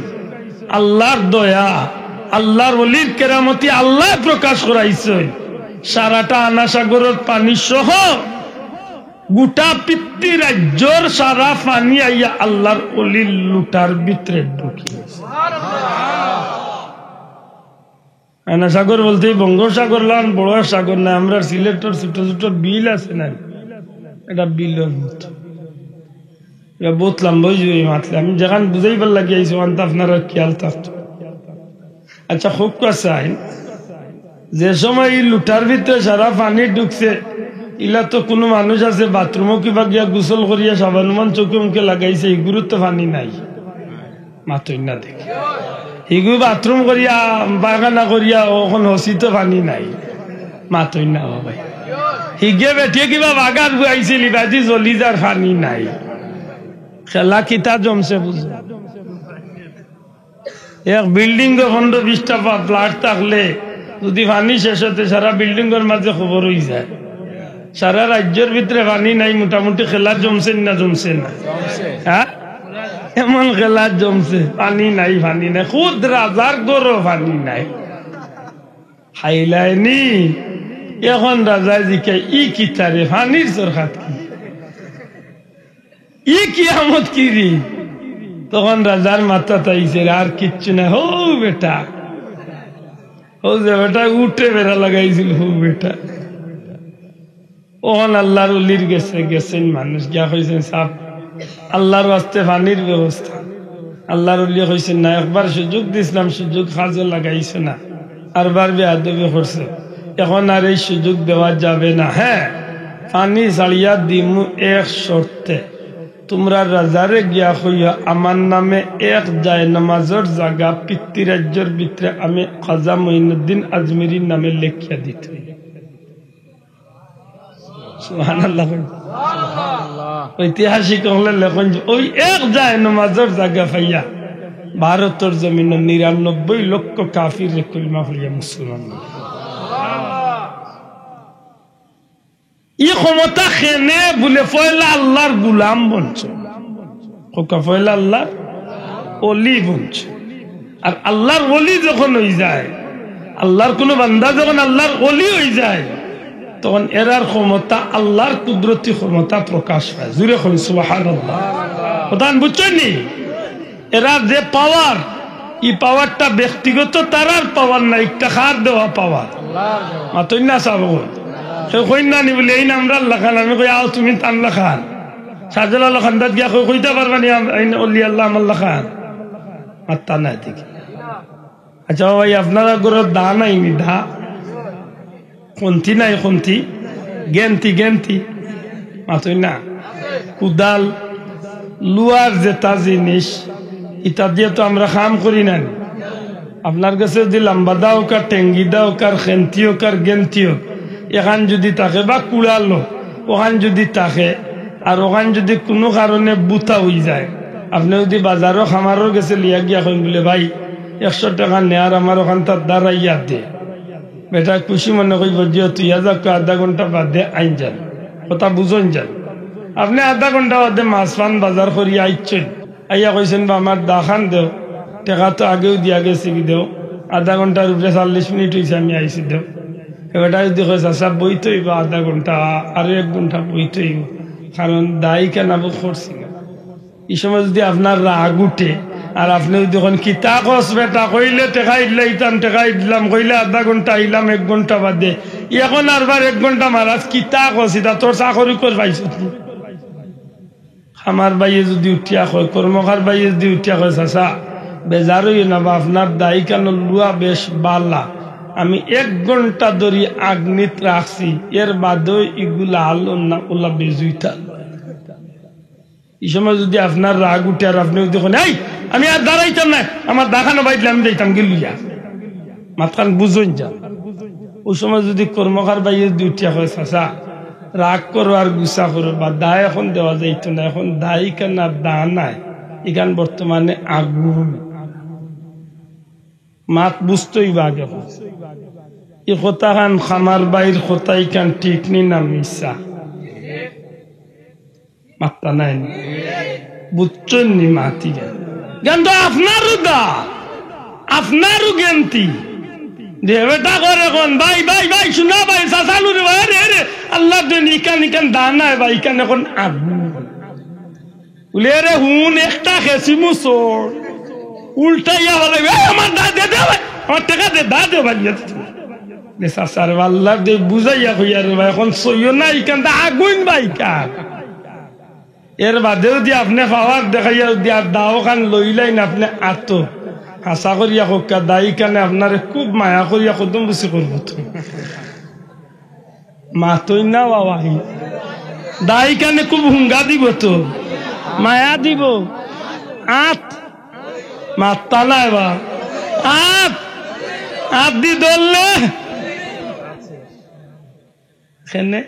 আল্লাহর দয়া, আল্লাহর অলির কেরামতি আল্লায় প্রকাশ করাইছইন। সারাটা আনা সাগরর পানি সহ গোটা পিতৃরাজ্যর সারা পানি আইয়া আল্লাহর অলির লোটার ভিতরে ঢুকি গেছে। আনা সাগর বলতে এই বঙ্গোপসাগর লাখান বড় এক সাগর নায়, আমরার সিলেটর ছোট ছোট বিল আছে না, এটা বিলর মতো। এটা বহুত লম্বা অইযিবো এই মাতলে। আমি যেখান বুঝাইবার লাগি আইছি, ওখান তো আপনারার খেয়াল থাকতো। আচ্ছা, কউক্কা চাই, যে সময় এই লোটার ভিতরে সারা পানি ঢুকছে, ইলা তো কুনু মানুষ আছে বাথরুমো কিবা গিয়া গোসল করিয়া সাবান উবান চউখে মুখে লাগাইছে, ইগুরু তো পানি নাই। মাতইন না দেখি। হিগু বাথরুম করিয়া, পায়খানা করিয়া, অখন হসিত পানি নাই। মাতইন না বাবা। হিগে বেটিয়ে কিবা বাগার বুয়াইছিল, ইবাদি জ্বলি যার পানি নাই। খেলা কিতা জমছে বুঝো। এক বিল্ডিংও পনেরো বিশটা ফ্ল্যাট থাকলে যদি পানি শেষ অয় তে সারা বিল্ডিংর মাঝে খবর অইযায়। সারা রাজ্যর ভিতরে পানি নাই, মোটামুটি খেলা জমছে না জমছে না? হ্যাঁ, এমন খেলা জমছে, পানি নাই, পানি নাই, খুদ রাজার ঘরো পানি নাই। হাইলাইনি। অখন রাজায় জিকায়, "ই কিতারে, পানির সরকাত কি? ই কিয়ামত কি রে?" তখন রাজার মাথাত আইছে, "আর কিচ্ছু না, হউ বেটা, হউ যে বেটা উটে বেড়া লাগাইছিল, হউ বেটা।" অখন আল্লাহর অলির গেছে গেছইন মানুষ, গিয়া কইছইন, "সাব, আল্লাহর ওয়াস্তে পানির ব্যবস্থা।" আল্লাহর অলিয়ে কইছইন, "না, একবার সুযোগ দিছলাম, সুযোগ কাজে লাগাইছো না, আরবার বেয়াদবি করছো, অখন আর এই সুযোগ দেওয়া যাবে না। হ্যাঁ, পানি ছাড়িয়া দিমু এক শর্তে, তুমরা রাজারে গিয়া কইও, আমার নামে এক জায়নামাজর জাগা পিতৃরাজ্যর ভিতরে আমি খাজা মঈনুদ্দিন আজমিরির নামে লেখিয়া দিতে।" সুবহানাল্লাহ। ঐতিহাসিক অকলে লেখইন যে ওই এক জায়নামাজর জাগা পাইয়া ভারতর জমিনো নিরানব্বই লক্ষ কাফিররে কলিমা পড়িয়া মুসলমান বানাইল। ই ক্ষমতা কেনে বুলে পয়লা আল্লাহর গুলাম বনছে। কউক্কা পয়লা আল্লাহর অলি বনছে। আর আল্লাহর অলি যখন অইযায়, আল্লাহর কুনু বান্দা যখন আল্লাহর অলি অইযায়, তখন এরার ক্ষমতা, আল্লাহর কুদরতি ক্ষমতা প্রকাশ পায়। জুরে কইন সুবহানাল্লাহ। কথা বুঝছইন নি? এরার যে পাওয়ার, ই পাওয়ারটা ব্যক্তিগত তারার পাওয়ার না, একটা কার দেওয়া পাওয়ার। মাতইন না সাব। কেউ কইন না নি বুলে, "এইন আমরার লাখান।" আমি কই, "আও তুমি তান লাখান।" শাহজালাল খান্দাত গিয়া কই, "কইতা পারবা নি আম-, এইন অলি আল্লাহ আমার লাখান?" মাত্তা নাই দেখি। আচ্ছা ও ভাই, আপনারার ঘরো দা নাই নি, দা? খন্তি নাই, খন্তি? গেন্তি, গেন্তি। মাতইন না। কুদাল, লুয়ার যেতা জিনিস, ইতা দিয়া তো আমরা কাম করি না নি। আপনার গেছে যুদি লাম্বা দা অউক, আর টেঙ্গি দা অউক, আর খেন্তি অউক, আর গেন্তি অউক, এখান যুদি থাকে বা কুড়ালো, অখান যুদি থাকে, আর অখান যুদি কুনু কারণে বুতা অইযায়, আপনে যুদি বাজারো খামারর গেছে লইয়া গিয়া কইন বুলে, "ভাই, একশো টেকা নে, আর আমার অখানতা দারাইয়া দে।" বেটায় খুশি মনে কইবো, "দিও, তুইয়া যাউক্কা, আধা ঘন্টা বাদে আইন যান।" কথা বুঝইন যান। আপনে আধা ঘন্টা বাদে মাছ পান বাজার করিয়া আইছইন, আইয়া কইছইন, "বা আমার দাখান দেও, টেকা তো আগেউ দিয়া গেছি কি দেও, আধা ঘন্টার উপরে চল্লিশ মিনিট অইছে আমি আইছি দেও।" হে বেটায় যুদি কয়, "চাচা, বইতে অইবো আধা ঘন্টা, আরো এক ঘন্টা বইতে অইবো, কারণ দায় কেনা বুক করছি না।" ই সময় যুদি আপনার রাগ উঠে, আর আপনে যুদি কইন, "কিতা কস বেটা?" কইলে, "টেকা ইলাইতাম, টেকা ইলাম।" কইলে, "আধা ঘন্টা আইলাম, এক ঘন্টা বাদে।" এখন আরবার এক ঘন্টা মারাস, "কিতা কস? ইতা তোর চাকরি কর পাইছত নি?" আমার ভাইয়ে যুদি উঠিয়া কয়, কর্মকার ভাইয়ে যুদি উঠিয়া কয়, "চাচা, বেজার অইও না বা, আপনার দায়িকানর লুয়া বেশ বালা। আমি এক ঘন্টা ধরি আগ্নিত রাখছি, এর বাদেও ইগুলা আলো না, ওলা বেজুইতা।" ই সময় যুদি আপনার রাগ উঠে আর আপনে যুদি কইন, "এই, আমি আর দাঁড়াইতাম না, আমার দাখানো বাইদলে আমি যাইতাম গি লইয়া।" মাতখান বুঝইন যা। অউ সময় যুদি কর্মকার ভাইয়ে যুদি উঠিয়া কয়, "চাচা, রাগ করো আর গুসা করো বা, দা এখন দেওয়া যাইতো না, এখন দায়িকানার দা নাই, ইখান বর্তমানে আগুন।" মাত বুঝতে অইবা আগে। ই কথাখান কামার ভাইর কথা, ইখান ঠিক নি না মিছা? মাত্তা নাই নি? বুঝছইন নি মাতি গেল? কিন্তু আপনারও দা, আপনারও গেন্তি। যে বেটা করে কইন, "ভাই, ভাই, ভাই, শুনা ভাই, চাচালু রে ভাই, রে, রে, আল্লার দুন ইখান, ইখান দা নাই ভাই, ইখান এখন আগুন।" বুলে, "রে হুন, একটা খেসি মুসর, উল্টাইয়া বলে, 'এ, আমার দা দে, দে ভাই, আমার টেকা দে, দা দে ভাই।'" বে চাচার আল্লার দে বুঝাইয়া কইয়া রে ভাই, এখন সইও না, ইখান দা আগুন ভাই কার। এর বাদেও যুদি আপনে পাওয়ার দেখাইয়া যুদি আর দাও খান লইলাইন আপনে আতো, হাছা করিয়া কউক্কা, দায়িকানে আপনারে খুব মায়া করিয়া কদম বুসি করবো তো। মাতইন না বাবা, হি দায়িকানে খুব হুঙ্গা দিবো তো, মায়া দিবো। আত মাত্তা নাই বা, আত, আত দি ধরলে কেনে?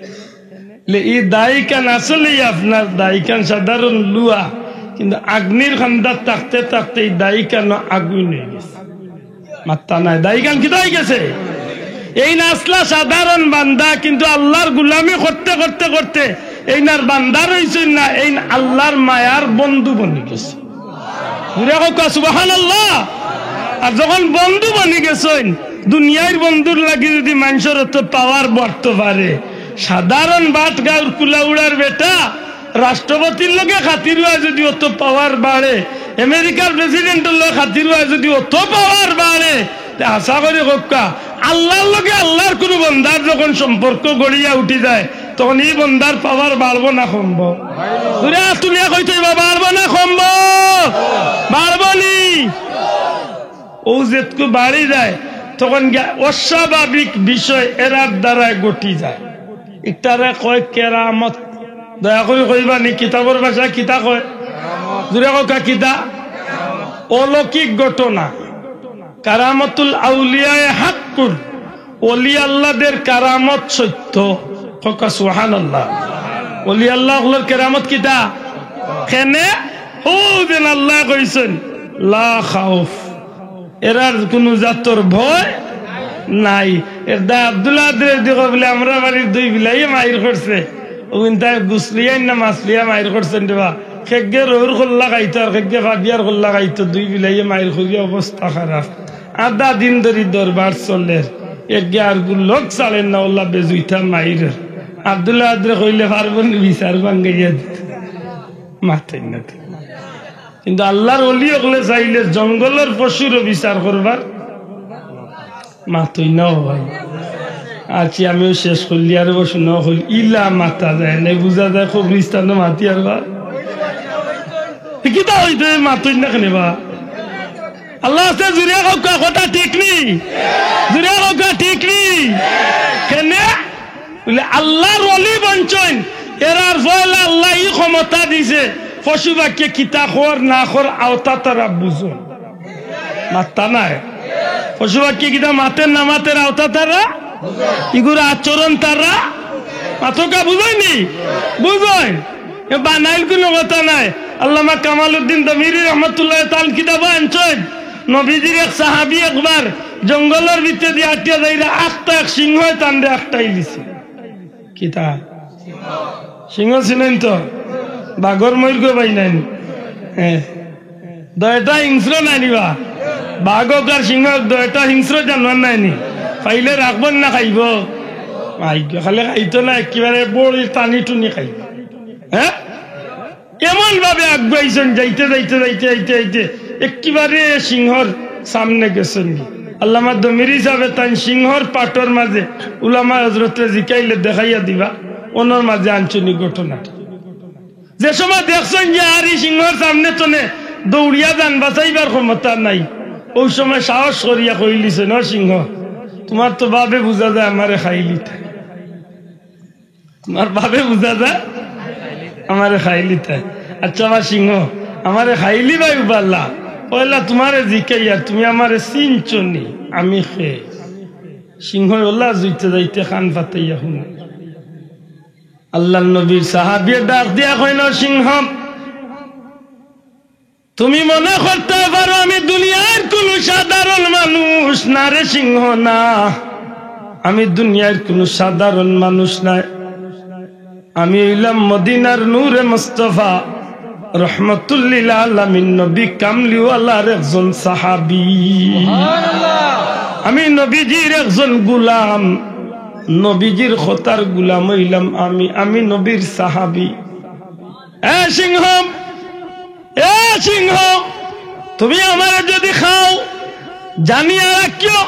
লে, ই দায়িকান আসলেই আপনার দায়িকান সাধারণ লুয়া, কিন্তু আগ্নির খান্দাত থাকতে থাকতে ই দায়িকান আগুন অইগেছে। মাত্তা নাই, দায়িকান কিতা অইগেছে? এইন আছলা সাধারণ বান্দা, কিন্তু আল্লার গুলামি করতে করতে করতে এইন আর বান্দা রইছইন না, এইন আল্লার মায়ার বন্ধু বনিগেছে। জুরে কউক্কা সুবহানাল্লাহ। আর যখন বন্ধু বনিগেছইন, দুনিয়ার বন্ধুর লাগি যুদি মানষর অত পাওয়ার বাড়তো পারে, সাধারণ বাট গাউর কুলাউড়ার বেটা রাষ্ট্রপতির লগে খাতির অয় যুদি অত পাওয়ার বাড়ে, আমেরিকার প্রেসিডেন্টর লগে খাতির অয় যুদি অত পাওয়ার বাড়ে, তে আশা করি কউক্কা, আল্লার লগে আল্লার কুনু বন্দার যখন সম্পর্ক গড়িয়া উঠি যায়, তখন ই বন্দার পাওয়ার বাড়বো না কমবো? জুরে আত তুলিয়া কইতে অইবো, বাড়বো না কমবো? বাড়বো নি? অউ যেতকু বাড়ি যায়, তখন গিয়া অস্বাভাবিক বিষয় এরার দ্বারায় ঘটি যায়। ইটারে কয় কেরামত। দয়া করি কইবা নি, কিতাবর ভাষায় কিতা কয়? জুরে কউক্কা, কিতা? অলৌকিক ঘটনা। কারামাতুল আউলিয়ায়ে হাক্কুন, ওলি আল্লাদের কারামত সত্য। কউক্কা সুবহানাল্লাহ। ওলি আল্লা অকলর কেরামত কিতা? কেনে? অউ যেন আল্লায় কইছইন, "লা খাউফ", এরার কুনু জাতর ভয় নাই। এর দায় আব্দুল আদরে দেখো বলে, "আমরার বাড়ির দুই বিলাইয়ে মাইর করছে, অউ ইনতায় গুছলিয়াইন না মাছলিয়া মাইর করছইন রে বা, খেগ্গে রউর কল্লা খাইতো আর খেগ্গে ফাবিয়ার কল্লা খাইতো, দুই বিলাইয়ে মাইর করিয়া অবস্থা খারাপ।" আধা দিন ধরি দরবার চলের, এগিয়ে আর গুল্লক ছাড়ের না, অউলা বেজুইতা মাইর। আব্দুল আদরে কইলে, "পারবো নি বিচার ভাঙ্গাইয়া দিতে?" মাতইন না তো। কিন্তু আল্লার ওলি অকলে চাইলে জঙ্গলর পশুরও বিচার করবার। মাতইন না ও ভাই। আচ্ছা, আমিও শেষ করলি, আর অবশ্য না হইল, ইলা মাতা যায় না, বুঝা যায় কবরিস্তানো মাতি আর বা। কিতা অইতো, মাতইন না কেনে বা? আল্লার আস্তে জুরে কউক্কা, কথা ঠিক নি? জুরে কউক্কা, ঠিক নি? কেনে? বুলে, আল্লার ওলি বনছইন, এরার পয়লা আল্লায় ই ক্ষমতা দিছে, পশু পাখিয়ে কিতা কর না কর আওতা তারা বুঝইন। মাত্তা নাই। পশু পাখিয়ে কিতা মাতের না মাতের আওতা তারা, ইগুর আচরণ তারা, মাতউক্কা বুঝইন নি? বুঝইন। এ বানাইল কুনু কথা নাই। আল্লামা কামালউদ্দিন দমিরি রহমতুল্লাহ তাআলা কিতাবো আনছইন, নবীজির এক সাহাবী একবার জঙ্গলর ভিতরেদি আটিয়া যাইরা আখতা এক সিংহে তানরে আখতাইলিছে। কিতা? সিংহ চিনইন তো? বাঘর ময়ূর গো ভাই নাইন। হ্যাঁ। দয়টা হিংস্র নাইনি বা? বাঘ অউক আর সিংহ অউক, দয়টা হিংস্র জানোয়ার নাইনি? পাইলে রাখবো না খাইবো? আই গো, খালি খাইতো না, একেবারে বড়ি টানি টুনি খাইবো। হ্যাঁ? এমন ভাবে আগুয়াইছইন, যাইতে, যাইতে, যাইতে, যাইতে, যাইতে, একেবারে সিংহর সামনে গেছইন। আল্লামা দমিরি সাবে তাইন সিংহর পাটর মাঝে উলামায়ে হজরতরে জিকাইলে দেখাইয়া দিবা, অনর মাঝে আনছইন ই ঘটনাটা। যে সময় দেখছইন যে আর ই সিংহর সামনে তনে দৌড়িয়া জান বাঁচাইবার ক্ষমতা নাই, অউ সময় সাহস করিয়া কইলিছইন, "ও সিংহ, তুমার তো বাবে বুঝা যায় আমারে খাইলিতায়।" তুমার বাবে বুঝা যায় আমারে খাইলিতায়। আচ্ছা বা সিংহ, আমারে খাইলিবায় উবালা, পয়লা তুমারে জিকাইয়ার, তুমি আমারে চিনছো নি, আমি কে? সিংহ অলা জুইতে যাইতে কান পাতাইয়া হুনে। আল্লার নবীর সাহাবিয়ে ডাক দিয়া কইন, "সিংহ, তুমি মনে করতে পারো আমি দুনিয়ার কুনু সাধারণ মানুষ না রে সিংহ, না। আমি দুনিয়ার কুনু সাধারণ মানুষ নায়। আমি অইলাম মদিনার নূরে মুস্তফা, রহমতুল্লিল আলামিন নবী কামলিওয়ালার একজন সাহাবী। আমি নবীজির একজন গুলাম, নবীজির কথার গুলাম অইলাম আমি, আমি নবীর সাহাবী।" এ সিংহ, এ সিংহ, তুমি আমারে যদি খাও, জানিয়া রাখিও,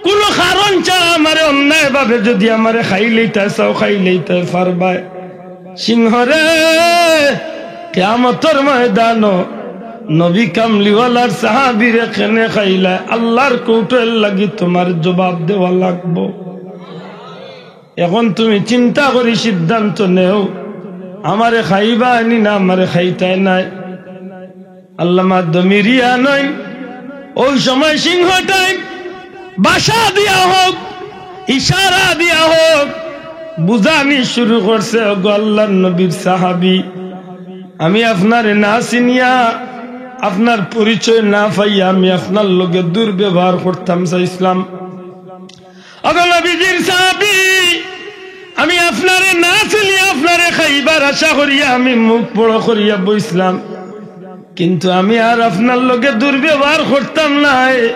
কুনু কারণ ছাড়া আমারে অন্যায়ভাবে যদি আমারে খাইলিতায় চাও, খাইলিতায় পারবায়। সিংহরে, কিয়ামতর ময়দানো নবী কামলিওয়ালার সাহাবীরে কেনে খাইলায়, আল্লার কোর্টর লাগি তুমার জবাব দেওয়া লাগবো। এখন তুমি চিন্তা করি সিদ্ধান্ত নেও, আমারে খাইবায় নি না আমারে খাইতায় নায়। আল্লামা দমিরি আনইন, অউ সময় সিংহটায় ভাষা দিয়া হোক, ইশারা দিয়া হোক, বুঝানি শুরু করছে, "ওগো আল্লার নবীর সাহাবী, আমি আপনারে না চিনিয়া, আপনার পরিচয় না পাইয়া আমি আপনার লগে দুর্ব্যবহার করতাম চাইছলাম।" ওগো নবীজির সাহাবী, আমি আপনারে না চিনিয়া আপনারে খাইবার আশা করিয়া আমি মুখ বড় করিয়া বইছলাম, কিন্তু আমি আর আপনার লগে দুর্ব্যবহার করতাম নায়।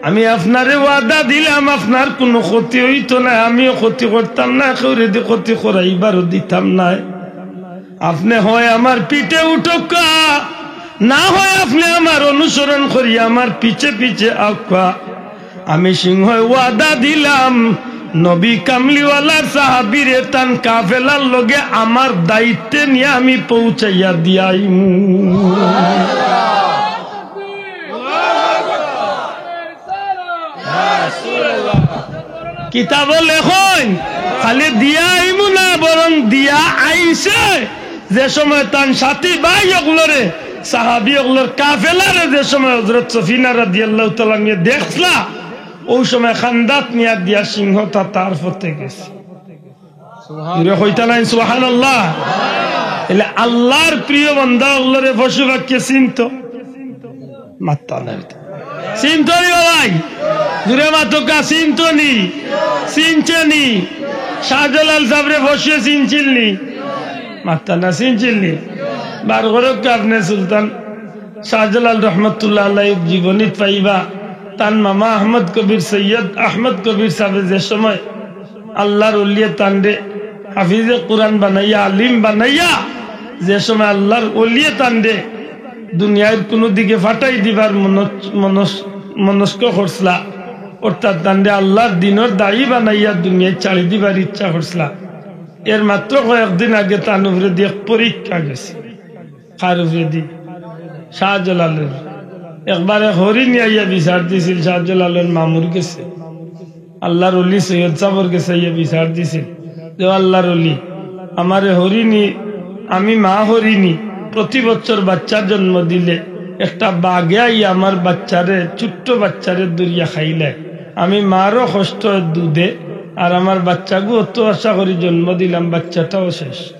আমি আপনারে ওয়াদা দিলাম, আপনার কুনু ক্ষতি অইতো নায়, আমিও ক্ষতি করতাম নায়, কেউরেদি ক্ষতি করাইবারও দিতাম নায়। আপনে হয় আমার পিছে উঠউক্কা, না হয় আপনে আমার অনুসরণ করিয়া আমার পিছে পিছে আউক্কা। আমি সিংহয় ওয়াদা দিলাম, নবী কামলিওয়ালার সাহাবীরে তান কাফেলার লগে আমার দায়িত্বে নিয়া আমি পৌঁছাইয়া দিয়াইমু। কিতাবো লেখইন, খালি দিয়া আইমু না, বরং দিয়া আইছে। যে সময় তান সাথী ভাই অকলরে, সাহাবী অকলর কাফেলারে যে সময় হযরত সফিনা রাদিয়াল্লাহু তাআলা আনহা দেখলা, অউ সময় খান্দাত নিয়া দিয়া সিংহটা তার পথে গেছে। সুবহান-, জুরে কইতা নায় সুবহানাল্লাহ। এলে আল্লার প্রিয় বান্দা অকলরে পশু পাখিয়ে চিনতো? মাত্তা নাই। চিনতো নি বাবাই? জুরে মাতউক্কা, চিনতো নি? চিনছে নি? শাহজালাল সাবরে পশুয়ে চিনছিল নি? মাত্তা না, চিনছিল নি? বার করউক্কা আপনে সুলতান শাহজালাল রহমতুল্লাহ আলাইহির জীবনীত পাইবা, তান মামা আহমদ কবির, সৈয়দ আহমদ কবির সাবে যে সময় আল্লার ওলিয়ে তানরে হাফিজে কুরআন বানাইয়া, আলিম বানাইয়া, যে সময় আল্লার ওলিয়ে তানরে দুনিয়ার কুনু দিকে ফাটাই দিবার মনস-, মনস-, মনস্ক করছলা, অর্থাৎ তানরে আল্লার দিনর দায়ী বানাইয়া দুনিয়াত ছাড়ি দিবার ইচ্ছা করছলা, এর মাত্র কয়েকদিন আগে তান উপরেদি এক পরীক্ষা গেছে। কার উপরেদি? শাহজালালর। একবারে হরিণী আইয়া বিচার দিছিল শাহজালালর মামুর গেছে। আল্লার ওলি সৈয়দ সাবর গেছে আইয়া বিচার দিছিল যে, "ও আল্লার ওলি, আমারে হরিণী, আমি মা হরিণী, প্রতি বছর বাচ্চা জন্ম দিলে একটা বাঘে আইয়া আমার বাচ্চারে, ছোট্ট বাচ্চারে ধরিয়া খাইলায়। আমি মারও কষ্ট অয় দুধে, আর আমার বাচ্চাগু অত আশা করি জন্ম দিলাম, বাচ্চাটাও শেষ।"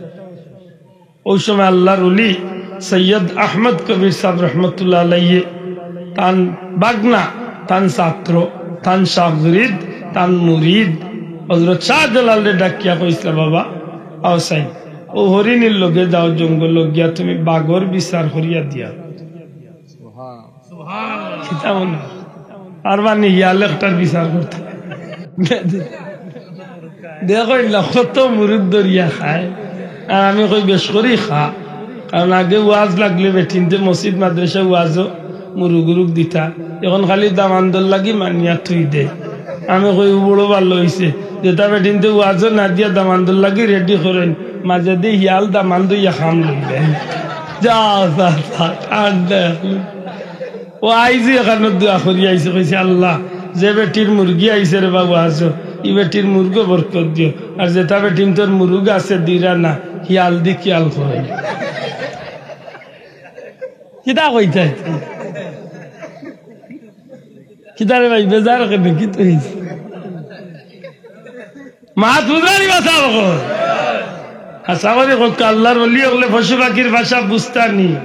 অউ সময় আল্লার ওলি সৈয়দ আহমদ কবির সাব রহমতুল্লাহ আলাইহি তান ভাগনা, তান ছাত্র, তান শাগরিদ, তান মুরিদ হযরত শাহজালালরে ডাকিয়া কইছলা, "বাবা, আও চাইন, অউ হরিণীর লগে যাও, জঙ্গলো গিয়া তুমি বাঘর বিচার করিয়া দিয়া।" কিতা মনে অয়? আর বানি ইয়ালে একটার বিচার করতা। দেখইন না, কত মুরিদ ধরিয়া খায়। আর আমি কই, "বেশ করি খা।" কারণ আগে ওয়াজ লাগলে বেটিন্তে মসজিদ মাদ্রাসা ওয়াজও মুরুগ উরুগ দিতা, এখন খালি দামান্দর লাগি মানিয়া থুই দে। আমি কই, "ও বড় ভালা অইছে, যেতা বেটিন্তে ওয়াজও না দিয়া দামান্দর লাগি রেডি করইন, মাঝেদি হিয়াল দামান্দ অইয়া কাম লইলে।" যা, যা, যা, ঠান্ডা এখন। ও আইজ এখানো দোয়া করি আইছে, কইছে, "আল্লাহ, যে বেটির মুরগি আইছে রে বাবু, আছো, ই বেটির মুরগো বরকত দিও, আর যেতা বেটিন্তর মুরুগ আছে দিরা না, হিয়াল দি খিয়াল করো।" কিতা কইতায়? কিতা রে ভাই, বেজার কেনে? কিতা অইছে? মাত বুঝরা নি বা? আশা করি কউক্কা, আল্লাহর ওলি অকলে পশু পাখির ভাষা বুঝতা নি,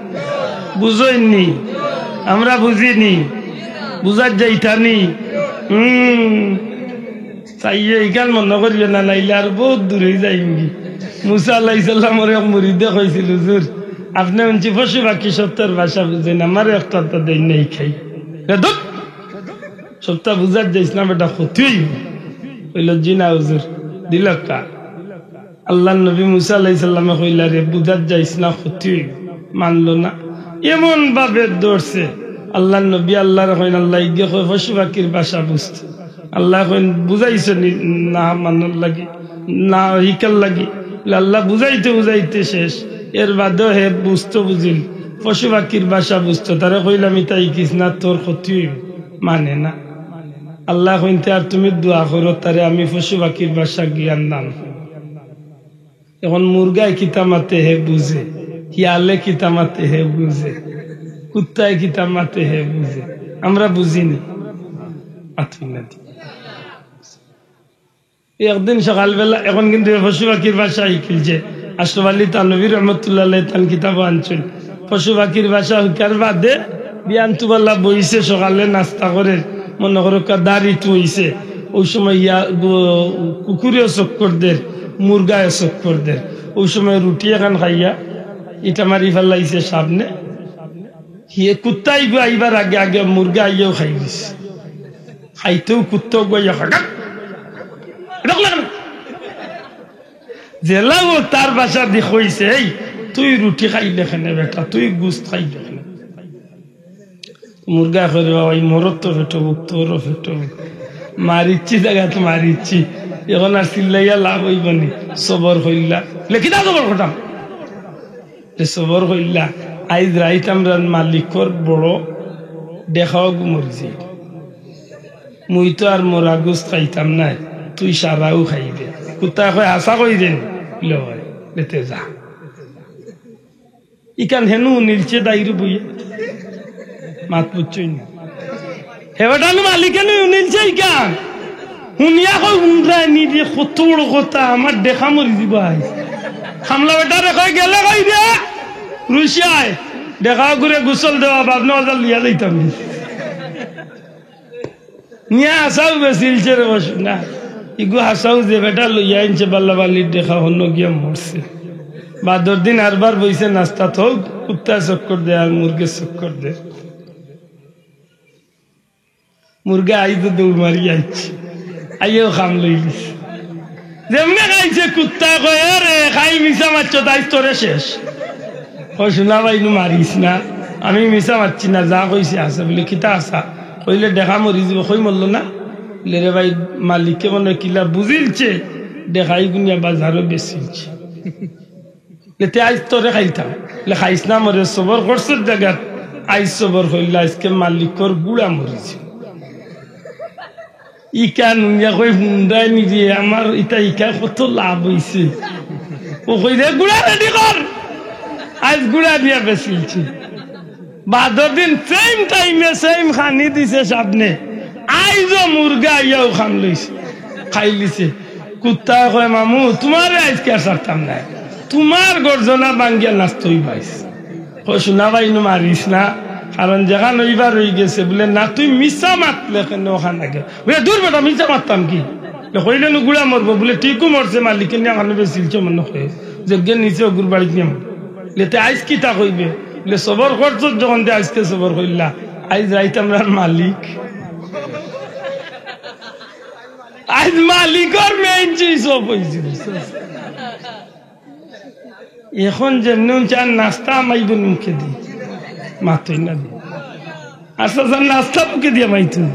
বুঝইন নি, আমরা বুঝি নি, বুঝার যাইতা নি। হুম, চাইয়ে ইখান মনো করিও না, নাইলে আর বউত দূরে যাইমগি। মুসা আলাইহিস সালামর এক মুরিদে কইছিল, "হুজুর, আপনে হুনছি পশু পাখি সবতার ভাষা বুঝইন, আমারে একটা আধটা দেইন না হিকাই।" রে ধুর, সবতা বুঝার যাইস না বেটা, ক্ষতি অইবো। কইলো, "জি না হুজুর।" দিল কা আল্লাহর নবী মুসা আলাইহিস সালামে কইলা, "রে, বুঝার যাইস না, ক্ষতি অইবো।" মানলো না, এমন ভাবে ধরছে। আল্লাহর নবী আল্লাহরে কইন, "আল্লাহ, ইগে কয় পশু পাখির ভাষা বুঝতে।" আল্লাহ কইন, "বুঝাইছো নি না মানার লাগি, না হিকার লাগি?" বলে, "আল্লাহ, বুঝাইতে বুঝাইতে শেষ।" এর বাদেও হে বুঝতো বুঝিল, পশু পাখির ভাষা বুঝতো। তারে কইলাম, "ইতা হিকিস না, তোর ক্ষতি অইবো।" মানে না। আল্লাহ কইন, "তে আর তুমি দোয়া করো, তারে আমি পশু পাখির ভাষা জ্ঞান দান করমু।" এখন মুরগায় কিতা মাতে হে বুঝে, হিয়ালে কিতা মাতে হে বুঝে, কুত্তায় কিতা মাতে হে বুঝে, আমরা বুঝি নি। আতই না দি। একদিন সকালবেলা, এখন কিন্তু এ পশু পাখির ভাষা হিকিলছে। আশরাফ আলী থানভী রহমতুল্লাহ আলাইহি তান কিতাবও আনছইন। পশু পাখির ভাষা হিকার বাদে বিয়ান তুবালা বইছে, সকালে নাস্তা করের, মনো করো কা দাড়ি তুইছে, অউ সময় ইয়া গু-, কুকুরেও চক্কর দের, মুরগায়ও চক্কর দের। অউ সময় রুটি এখান খাইয়া ইটা মারি ফালাইছে সামনে। হিয়ে কুত্তা ইগু আইবার আগে আগে মুরগা আইয়াও খাই দিছে। খাইতেউ কুত্তা উগু আইয়া খাগাক। এটা করলে কেনে? যেলা ও তার ভাষা দি কইছে, "এই, তুই রুটি খাইলে কেনে বেটা, তুই গুস্ত খাইলে কেনে?" মুরগায় কয়, "বাবা, ই মরর তো পেটো ভুক, তোরও পেটো ভুক। মারিচ্ছি জাগাত মারিচ্ছি, এখন আর চিল্লাইয়া লাভ অইবো নি, সবর কইল্লা।" লে কিতা সবর করতাম? তে সবর কইল্লা, আইজ রাইত আমরার মালিকর বড় ডেখাও গু মরি যাইবো। মুই তো আর মরা গুস্ত খাইতাম নায়, তুই সারাউ খাইবে। কুত্তায় কয়, "হাছা কইরে নি?" লে অয়, লে তে যা। ইখান হেনু হুনিলছে দাইরু বইয়া। মাত বুঝছইন না। হে বেটা নু মালিকে নু হুনিলছে ইখান। হুনিয়া কয়, "হুনরায় নি রে, কত বড় কথা, আমার ডেখা মরি যিবো আইজ।" কামলা বেটারে কয়, "গেলে কই রে?" "রুশিয়ায়, ডেখা গুরে গোসল দেওয়া, বাবনা বাজার লইয়া যাইতাম নি।" নিয়া হাছাউ বেচিলছে রে বস না। ইগু হাছাউ যে বেটা লইয়া আইনছে বাল্লা বালির ডেখা হন্য গিয়া মরছে। বাদর দিন আরবার বইছে নাস্তাত, হউক কুত্তায় চক্কর দে আর মুরগে চক্কর দে। মুরগে আইজ দৌড় মারি আইছে, আইয়াও কাম লইলিছে। যেমনে খাইছে কুত্তায় কয়, "এ রে, খাই মিছা মাতছত, আইজ তোরে শেষ।" কয়, "সোনা ভাই, নু মারিস না, আমি মিছা মাতছি না, যা কইছি হাছা।" বলে, "কিতা হাছা?" কইলে, "ডেখা মরি যিবো।" কই, "মরলো না?" বলে, "রে ভাই, মালিকে মনে কিলা বুঝিলছে, ডেখাই গুনিয়া বাজারো বেচিলছে।" বলে, "তে আইজ তোরে খাইতাম।" বলে, "খাইস না মরে, সবর করছস জাগাত, আইজ সবর কইল্লা, আইজকে মালিকর গুড়া মরি যিবো।" ইখান হুনিয়া কয়, "হুনরায় নি রে, আমার ইতা ইখান কত লাভ অইছে।" ও কয়, "রে, গুড়া রেডি কর, আইজ গুড়া দিয়া বেচিলছি।" বাদর দিন same time-এ same খানি দিছে সামনে, আইজও মুরগা আইয়াও খান লইছে, খাইলিছে। কুত্তায় কয়, "মামু, তুমারে আইজকে আর ছাড়তাম নায়, তুমার গর্জনা ভাঙ্গিয়া নাচতই বাইস।" কয়, "সোনা ভাই, নু মারিস না, কারণ যেখান অইবার অইগেছে।" বলে, "না, তুই মিছা মাতলে কেনে ওখান আগে?" বলে, "দূর বেটা, মিছা মাততাম কি? এ কইলে নু গুড়া মরবো।" বলে, "ঠিকউ মরছে, মালিকে নিয়া কানো বেচিলছে মনে কয়, যেগে নিছে অগুর বাড়িত নিয়া মরবো।" বলে, "তে আইজ কিতা কইবে?" বলে, "সবর করছস যখন, তে আইজকে সবর কইল্লা, আইজ রাইত আমরার মালিক, আইজ মালিকর main switch off অইছে।" এখন যেমনে হুনছে আর নাস্তা হামাইবো মুখেদি, মাতই না দি। আচ্ছা, স্যার, নাস্তা মুখে দিয়া মাইতো।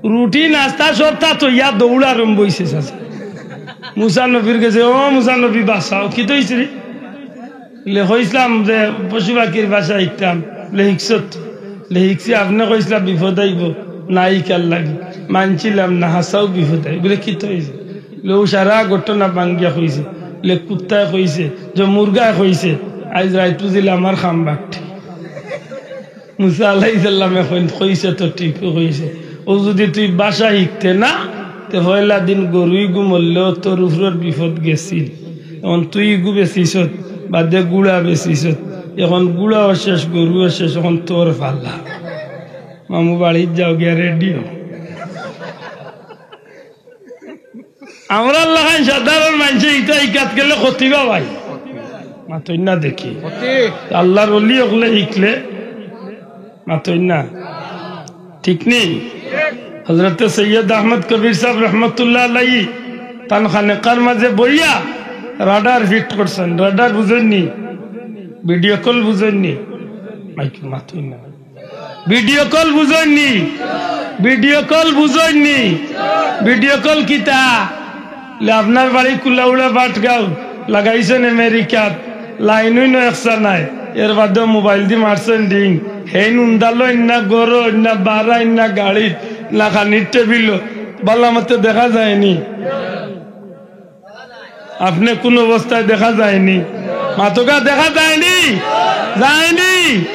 রুটি, নাস্তা সব তা তো ইয়া দৌড় আরম্ভ অইছে, চাচা। মুসা নবীর গেছে, "ও মুসা নবী, বাঁচাও।" কিতা অইছে রে? বলে, "কইছলাম যে পশু পাখির ভাষা শিখতাম।" বলে, "শিখছত?" বলে, "শিখছি, আপনে কইছলা বিপদ আইবো, না শিখার লাগি। মানছিলাম না, হাছাউ বিপদ আইবো।" বলে, "কিতা অইছে?" বলে, "অউ সারা ঘটনা ভাঙ্গিয়া কইছে।" বলে, "কুত্তায় কইছে, যে মুরগায় কইছে, আইজ রাইত বুঝিলে আমার খাম বাট্টি।" মুসা আলাইহিস সালামে কইন, "কইছে তো, ঠিকউ কইছে। অউ যুদি তুই ভাষা শিখতে না, তে পয়লা দিন গরু ইগু মরলেও তোর উপরর বিপদ গেছিল। এখন তুই ইগু বেচিছত, বাদে গুড়া বেচিছত, এখন গুড়াও শেষ, গরুও শেষ, এখন তোর পালা। মামু বাড়িত যাও গিয়া রেডি অও।" আমরার লাখান সাধারণ মানষে ইতা ইকাত গেলে ক্ষতি বা ভাই। মাতইন না দেখি। ক্ষতি। আল্লাহর ওলি অকলে শিখলে মাতইন না। ঠিক নি? হযরতে সৈয়দ আহমদ কবির সাহেব রহমতুল্লাহ আলাইহি তান খানেকার মাঝে বইয়া রাডার ফিট করছইন। রাডার বুঝইন নি? ভিডিও কল বুঝইন নি? মাইক মাতইন না। ভিডিও কল বুঝইন নি? ভিডিও কল বুঝইন নি? ভিডিও কল কিতা? লে আপনার বাড়ি কুলাউড়া বাটগাঁও, লাগাইছইন আমেরিকাত, লাইন অইন একসা নাই, এর বাদেও মোবাইল দি মারছইন রিং। হেইন উন্দালো ইন্না গরো, ইন্না বারা, ইন্না গাড়িত, না খানির টেবিলো, বালা মতে দেখা যায়নি। আপনে কুন অবস্থায় দেখা যায়নি? মাতকা দেখা যায়নি? যায়নি?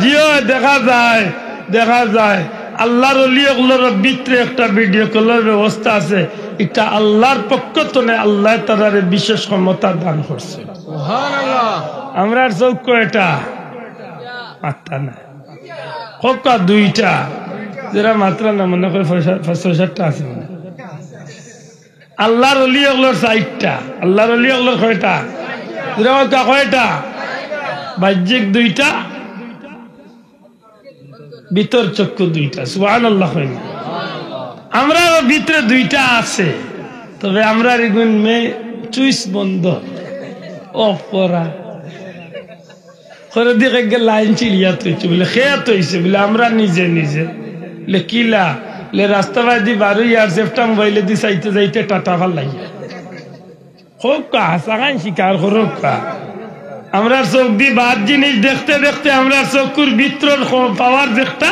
জিও, দেখা যায়, দেখা যায়। আল্লাহর ওলি অকলর ভিতরে একটা ভিডিও কলর ব্যবস্থা আছে, এটা আল্লাহর পক্ষ তনে আল্লাহ তাআলারে বিশেষ ক্ষমতা দান করছে। সুবহানাল্লাহ। আমরার চউখ কয়টা? আটটা না। কউক্কা দুইটা। যেরা মাতরা না মনে করে পাঁচ, পাঁচ, ছয়, সাতটা আছে মনে হয়। আল্লাহর ওলি অকলর চাইরটা। আল্লাহর ওলি অকলর কয়টা? জোরে কউক্কা কয়টা? বাহ্যিক দুইটা, ভিতর চক্ষু দুইটা। সুবহানাল্লাহ কইন। আমরার ভিতরে দুইটা আছে, তবে আমরার ইগুন মে চুইস বন্ধ, অফ করা। করে দিকে গিয়া লাইন ছিড়িয়া থইছে, বলে, "কে থইছে?" বলে, "আমরা নিজে নিজে।" বলে, "কিলা?" বলে, "রাস্তা বায়দি বারইয়া আর সেফটা মোবাইলেদি চাইতে চাইতে টাটা ফালাইয়া।" কউক্কা, হাছাখান স্বীকার করউক্কা। আমরার চউখদি বাদ জিনিস দেখতে দেখতে আমরার চউখর ভিতরর খ-, পাওয়ার দেখতা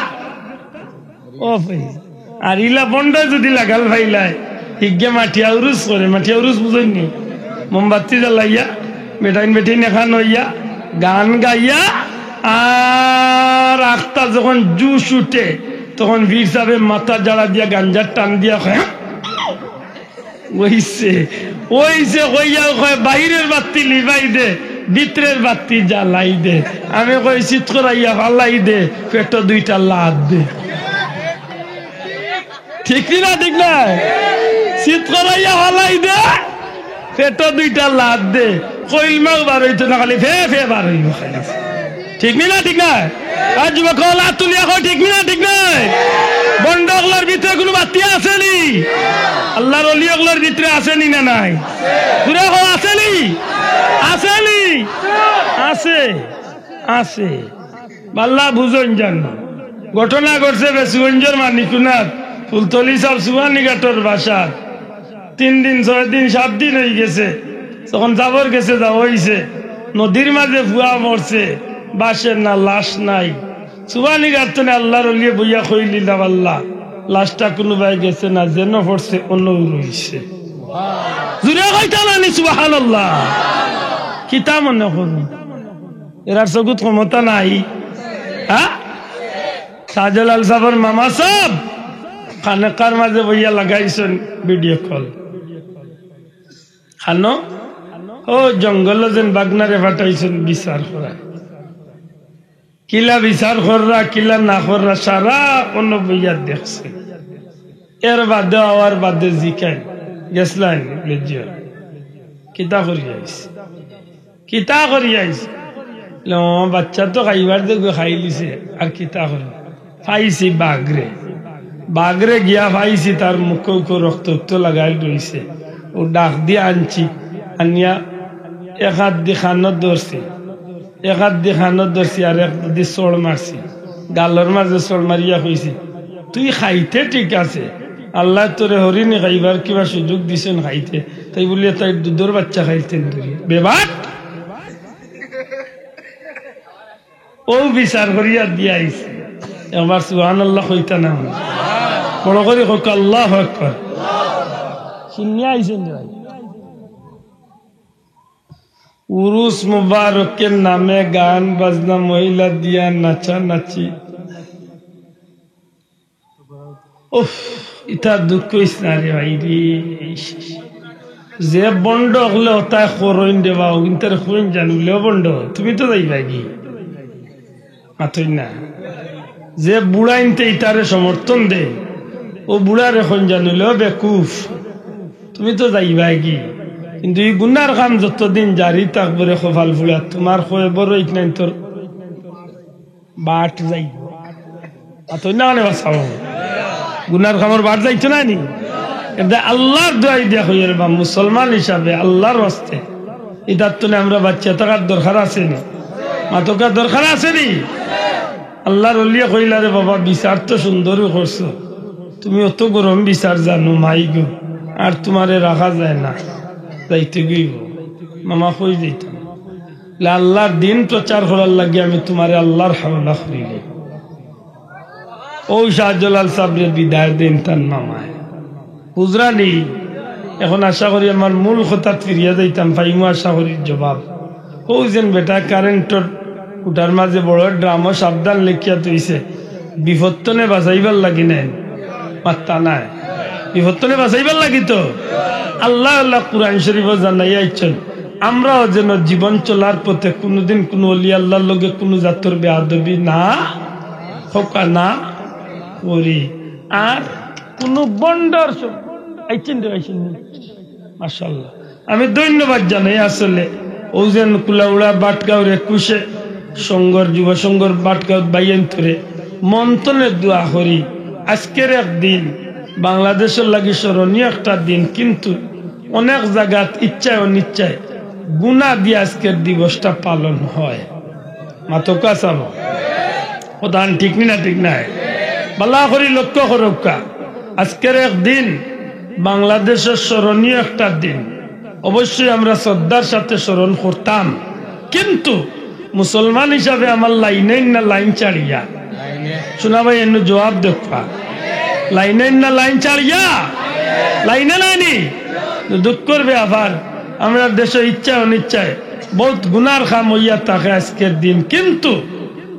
অফ অইছে। আর ইলা ভন্ড যুদি লাগাল পাইলায়, হিগে মাটিয়া উরুস করে, মাটিয়া উরুস বুঝইন নি? মোমবাতি জ্বালাইয়া, বেটাইন বেটিন একখান অইয়া, গান গাইয়া, আর আখতা যখন জুশ উঠে, তখন পীর সাবে মাথা ঝাড়া দিয়া গাঞ্জার টান দিয়া কয়, "অইছে, অইছে" কইয়া কয়, "বাইরের বাত্তি লিভাই দে, ভিতরের বাত্তি জ্বালাই দে।" আমি কই, "চিত করাইয়া ফালাই দে, পেটো দুইটা লাত দে।" ঠিক নি না? ঠিক নায়? চিত করাইয়া ফালাই দে, পেটো দুইটা লাত দে। কইলমাও বার অইতো না, খালি ফে ফে বার অইবো খালি। ঠিক নি না? ঠিক নায়? আর যুবক অকল আত তুলিয়া কও, ঠিক নি না? ঠিক নায়? ভন্ড অকলর ভিতরে কুনু বাত্তি আছে নি? আল্লাহর ওলি অকলর ভিতরে আছে নি না নাই? জোরে কও, আছে নি? আছে নি? আছে, আছে। বালা বুঝইন যান। ঘটনা ঘটছে বেসুগঞ্জর মানিকুনাত, ফুলতলি সাব সুবানীঘাটর বাসাত। তিন দিন, ছয় দিন, সাত দিন অইগেছে। তখন যাওয়ার গেছে, যাওয়া অইছে। নদীর মাঝে ফুয়া মরছে, বাসের না, লাশ নাই। সুবানীঘাট তনে আল্লাহর ওলিয়ে বইয়া কইলিলা, "আল্লাহ, লাশটা কুনুবায় গেছে না, যেন পড়ছে অনউ রইছে।" জোরে কইতা না নি সুবহানাল্লাহ? কিতা মনে করইন? এরার চউখত ক্ষমতা নাই? হ্যাঁ? শাহজালাল সাবর মামা সাব খানেকার মাঝে বইয়া লাগাইছইন ভিডিও কল। খানো, ও জঙ্গলো যেন বাগনারে পাঠাইছইন বিচার করা। কিলা বিচার কররা, কিলা না কররা, সারা অনো বইয়া দেখছে। এর বাদে আওয়ার বাদে জিকাইন, "গেছলাইন নি?" বলে, "জি অয়।" "কিতা করি আইছ?" "কিতা করি আইছ?" বলে, "ও, বাচ্চা তো খাইবার দেখবে খাইলিছে, আর কিতা করি? পাইছি বাঘরে, বাঘরে গিয়া পাইছি, তার মুখো উখো রক্ত উক্ত লাগাইল রইছে, অউ ডাক দিয়া আনছি, আনিয়া এক আত দি কানো ধরছি, এক আত দি কানো ধরছি, আর এক দি চড় মারছি।" গালর মাঝে চড় মারিয়া কইছে, "তুই খাইতে ঠিক আছে, আল্লায় তোরে হরিণী খাইবার কিবা সুযোগ দিছইন খাইতে।" তাই বুলিয়া তাইর দুধর বাইচ্চা খাইলতেন দূরে। বেবাক! অউ বিচার করিয়া দিয়া আইছে। একবার সুবহানাল্লাহ কইতা না? বড় করি কউক্কা, আল্লাহু আকবার। শুনিয়া আইছইন রে ভাই। উরুস মুবারকের নামে গান বাজনা, মহিলা দিয়া নাচানাচি। উফ, ইতা দুঃখ কইস না রে ভাই রে। যে ভন্ড অকলে অতায় করইন রে বা, অগুইনতারে কইন জানুলেও ভন্ড, তুমি তো যাইবায়গি। মাতইন না। যে বুড়াইন্তে ইতারে সমর্থন দে, অউ বুড়ারে কইন জানুলেও বেকুফ, তুমি তো যাইবায়গি। কিন্তু ই গুনার কাম যতদিন জারি থাকবো রে কপাল ফুড়া, তুমার কয়বরো ইকনাইন্তর বাট যাইবো। মাতইন না কেনে বাঁচাও? গুনার কামর বাট যাইতো না নি? এরদায় আল্লার দোয়াই দিয়া কইয়ার বা, মুসলমান হিসাবে আল্লার ওয়াস্তে ইতার তনে আমরা বাঁচিয়া থাকার দরকার আছে নি? মাতউক্কা, দরকার আছে নি? আল্লার অলিয়ে কইলা, "রে বাবা, বিচার তো সুন্দরউ করছো, তুমি অত গরম বিচার জানো মাই গো, আর তুমারে রাখা যায় না, যাইতে গইবো।" মামা কই যাইতাম? বলে, "আল্লার দিন প্রচার করার লাগি আমি তুমারে আল্লার হাওলা করিলে।" অউ শাহজালাল সাবরে বিদায় দেইন তান মামায়। বুঝরা নি? এখন আশা করি আমার মূল কথাত ফিরিয়া যাইতাম, পাইমু আশা করি জবাব। অউ যেন বেটা কারেন্টর কুটার মাঝে বড় ড্রামো সাবধান লেখিয়া থইছে, বিপদ তনে বাঁচাইবার লাগি নায়, মাত্তা নায়, বিপদ তনে বাঁচাইবার লাগি তো। আল্লায়, আল্লায় কুরআন শরিফো জানাইয়া আইছইন, আমরাও যেন জীবন চলার পথে কুনুদিন কুনু অলি আল্লার লগে কুনু জাতর বেয়াদবি না কউক্কা, না করি। আর কুনু ভন্ডর স-, আইছইন রে, আইছইন নি? মাশাআল্লাহ। আমি ধন্যবাদ জানাই আসলে অউ যেন কুলাউড়া ভাটগাঁওর একুশে সংঘর, যুব সংঘর ভাটগাঁওর ভাইয়াইন্তরে মন তনে দোয়া করি। আজকের এক দিন বাংলাদেশর লাগি স্মরণীয় একটা দিন, কিন্তু অনেক জাগাত ইচ্ছায় অনিচ্ছায় গুনা দিয়া আজকের দিবসটা পালন হয়। মাতউক্কা চাবো। কথাখান ঠিক নি না ঠিক নায়? ভালা করি লক্ষ্য করউক্কা। আজকের এক দিন বাংলাদেশর স্মরণীয় একটা দিন। অবশ্যই আমরা শ্রদ্ধার সাথে স্মরণ করতাম, কিন্তু মুসলমান হিসাবে আমার লাইনাইন না লাইন ছাড়িয়া? শোনা ভাই, এমনে জবাব দেউক্কা। লাইনাইন না লাইন ছাড়িয়া? লাইনাইন নায় নি? দুঃখর ব্যাপার, আমরার দেশো ইচ্ছায় অনিচ্ছায় বউত গুনার কাম অইয়া থাকে আজকের দিন, কিন্তু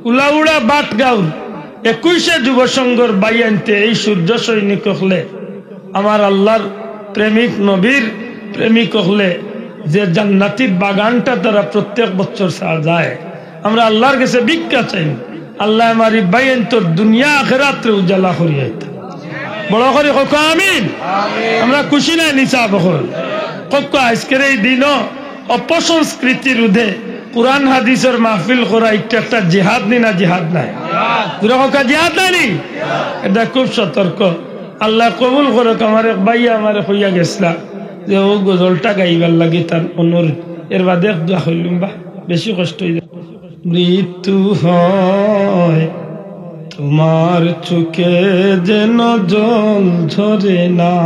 কুলাউড়া ভাটগাঁওর একুশে যুব সংঘর ভাইয়াইন্তে এই সূর্য সৈনিক অকলে, আমার আল্লার প্রেমিক, নবীর প্রেমিক অকলে যে জান্নাতি বাগানটা তারা প্রত্যেক বছর সাজায়, আমরা আল্লার গেছে ভিক্ষা চাই, আল্লায় আমার ই ভাইয়াইন্তর দুনিয়া আখেরাতরে উজালা করিয়া দিতা। বড় করি কউক্কা আমিন। আমরা খুশি নায় নি সাব অকল? কউক্কা আজকের এই দিনো অপসংস্কৃতি রোধে কুরআন হাদিসর মাহফিল করা ইটা একটা জিহাদ নি না জিহাদ নায়? জোরে কউক্কা, জিহাদ নায় নি? ইটা খুব সতর্ক। আল্লায় কবুল করউক। আমার এক ভাইয়ে আমারে কইয়া গেছলা যে অউ গজলটা গাইবার লাগি তান অনুরোধ, এর বাদে এক দোয়া কইলুম বা, বেশি কষ্ট অইযায়। মৃত্যু হয় তোমার চোখে যেন জল ঝরে না,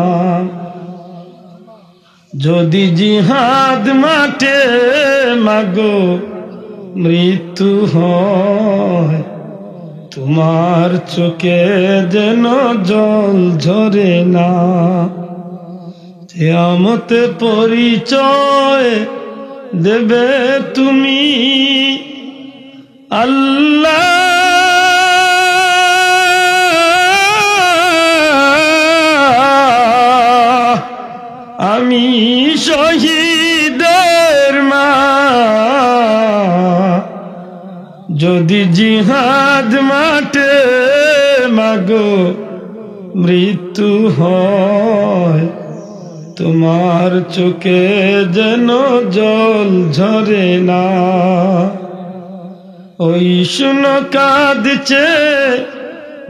যদি জিহাদ মাঠে মাগো মৃত্যু হয়, তোমার চোখে যেন জল ঝরে না। কিয়ামতে পরিচয় দেবে তুমি আল্লাহ, আমি শহীদের মা। যদি জিহাদ মাঠে মাগো মৃত্যু হয়, তোমার চোখে যেন জল ঝরে না। ওই শুনো কাঁদছে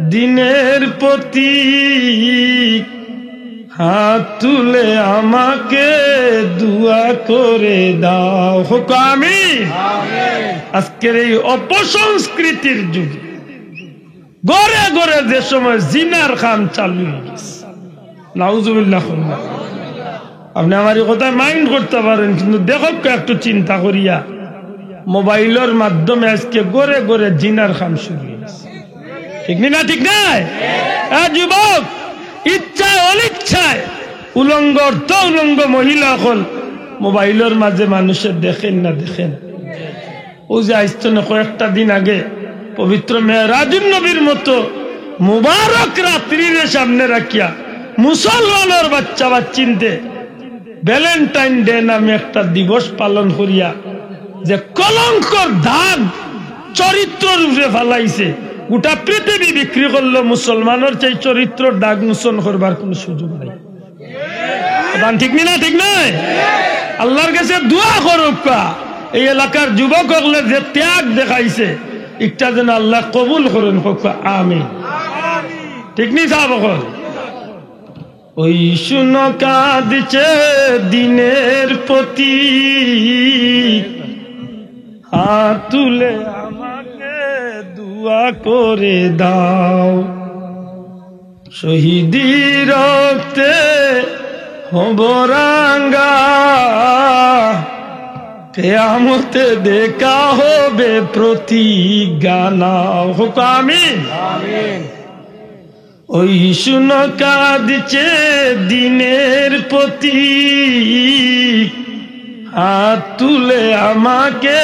দিনের প্রতীক, হাত তুলে আমাকে দোয়া করে দাও। কউক্কা আমিন। আজকের এই অপসংস্কৃতির যুগে ঘরে ঘরে যে সময় জিনার কাম চালু অই গেছে, নাউজুবিল্লাহ কইন না। আপনে আমার ই কথায় mind করতা পারেন, কিন্তু দেখউক্কা একটু চিন্তা করিয়া, মোবাইলর মাধ্যমে আইজকে ঘরে ঘরে জিনার কাম শুরু অই গেছে। ঠিক নি না? ঠিক নায়? এ যুবক, ইচ্ছায় অনিচ্ছায়, উলঙ্গ অর্থ উলঙ্গ মহিলা অকল মোবাইলর মাঝে মানুষরে দেখইন না, দেখইন। অউ যে আইজ থনে কয়েকটা দিন আগে পবিত্র মেরাজুন নবীর মতো মুবারক রাত্রিরে সামনে রাখিয়া মুসলমানর বাচ্চা বাচ্চিন্তে Valentine Day নামে একটা দিবস পালন করিয়া যে কলঙ্কর দাগ চরিত্রর উপরে ফালাইছে, গোটা পৃথিবী বিক্রি করলো, মুসলমানর সেই চরিত্রর দাগ মোচন করবার কোনো সুযোগ নাই। কথা ঠিক নি না? ঠিক নায়? আল্লাহর কাছে দোয়া করউক্কা, এই এলাকার যুবক অকলে যে ত্যাগ দেখাইছে, ইটা যেন আল্লায় কবুল করইন, কউক্কা আমিন। ঠিক নি সাব অকল? ওই শুনো কাঁদছে দিনের প্রতি, হাত তুলে আমাকে দোয়া করে দাও। শহীদি রক্তে হব রাঙ্গা, কেয়ামতে দেখা হবে প্রতিজ্ঞা নাও। কউক্কা আমিন। ওই শুনো কাঁদছে দিনের প্রতি, হাত তুলে আমাকে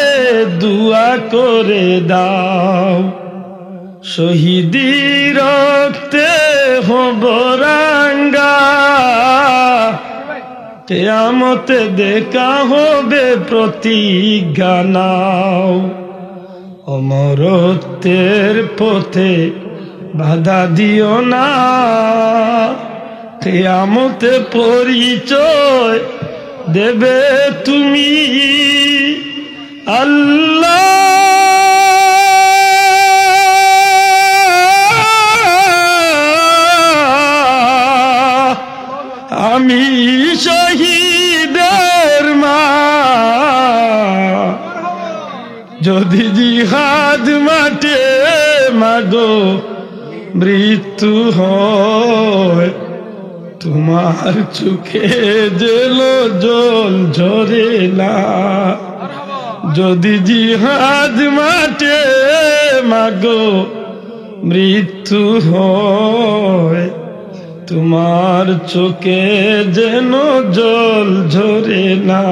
দোয়া করে দাও। শহীদি রক্তে হব রাঙ্গা, কেয়ামতে দেখা হবে প্রতিজ্ঞা নাও। অমরত্বের পথে বাধা দিও না, কেয়ামতে পরিচয় দেবে তুমি। আল্লাহ, আমি শহীদের মা, যদি জিহাদ মাঠে মাগো মৃত্যু হয়, তোমার চোখে যেন জল ঝরে না। যদি জিহাদ মাঠে মাগো মৃত্যু হয়, তোমার চোখে যেন জল ঝরে না।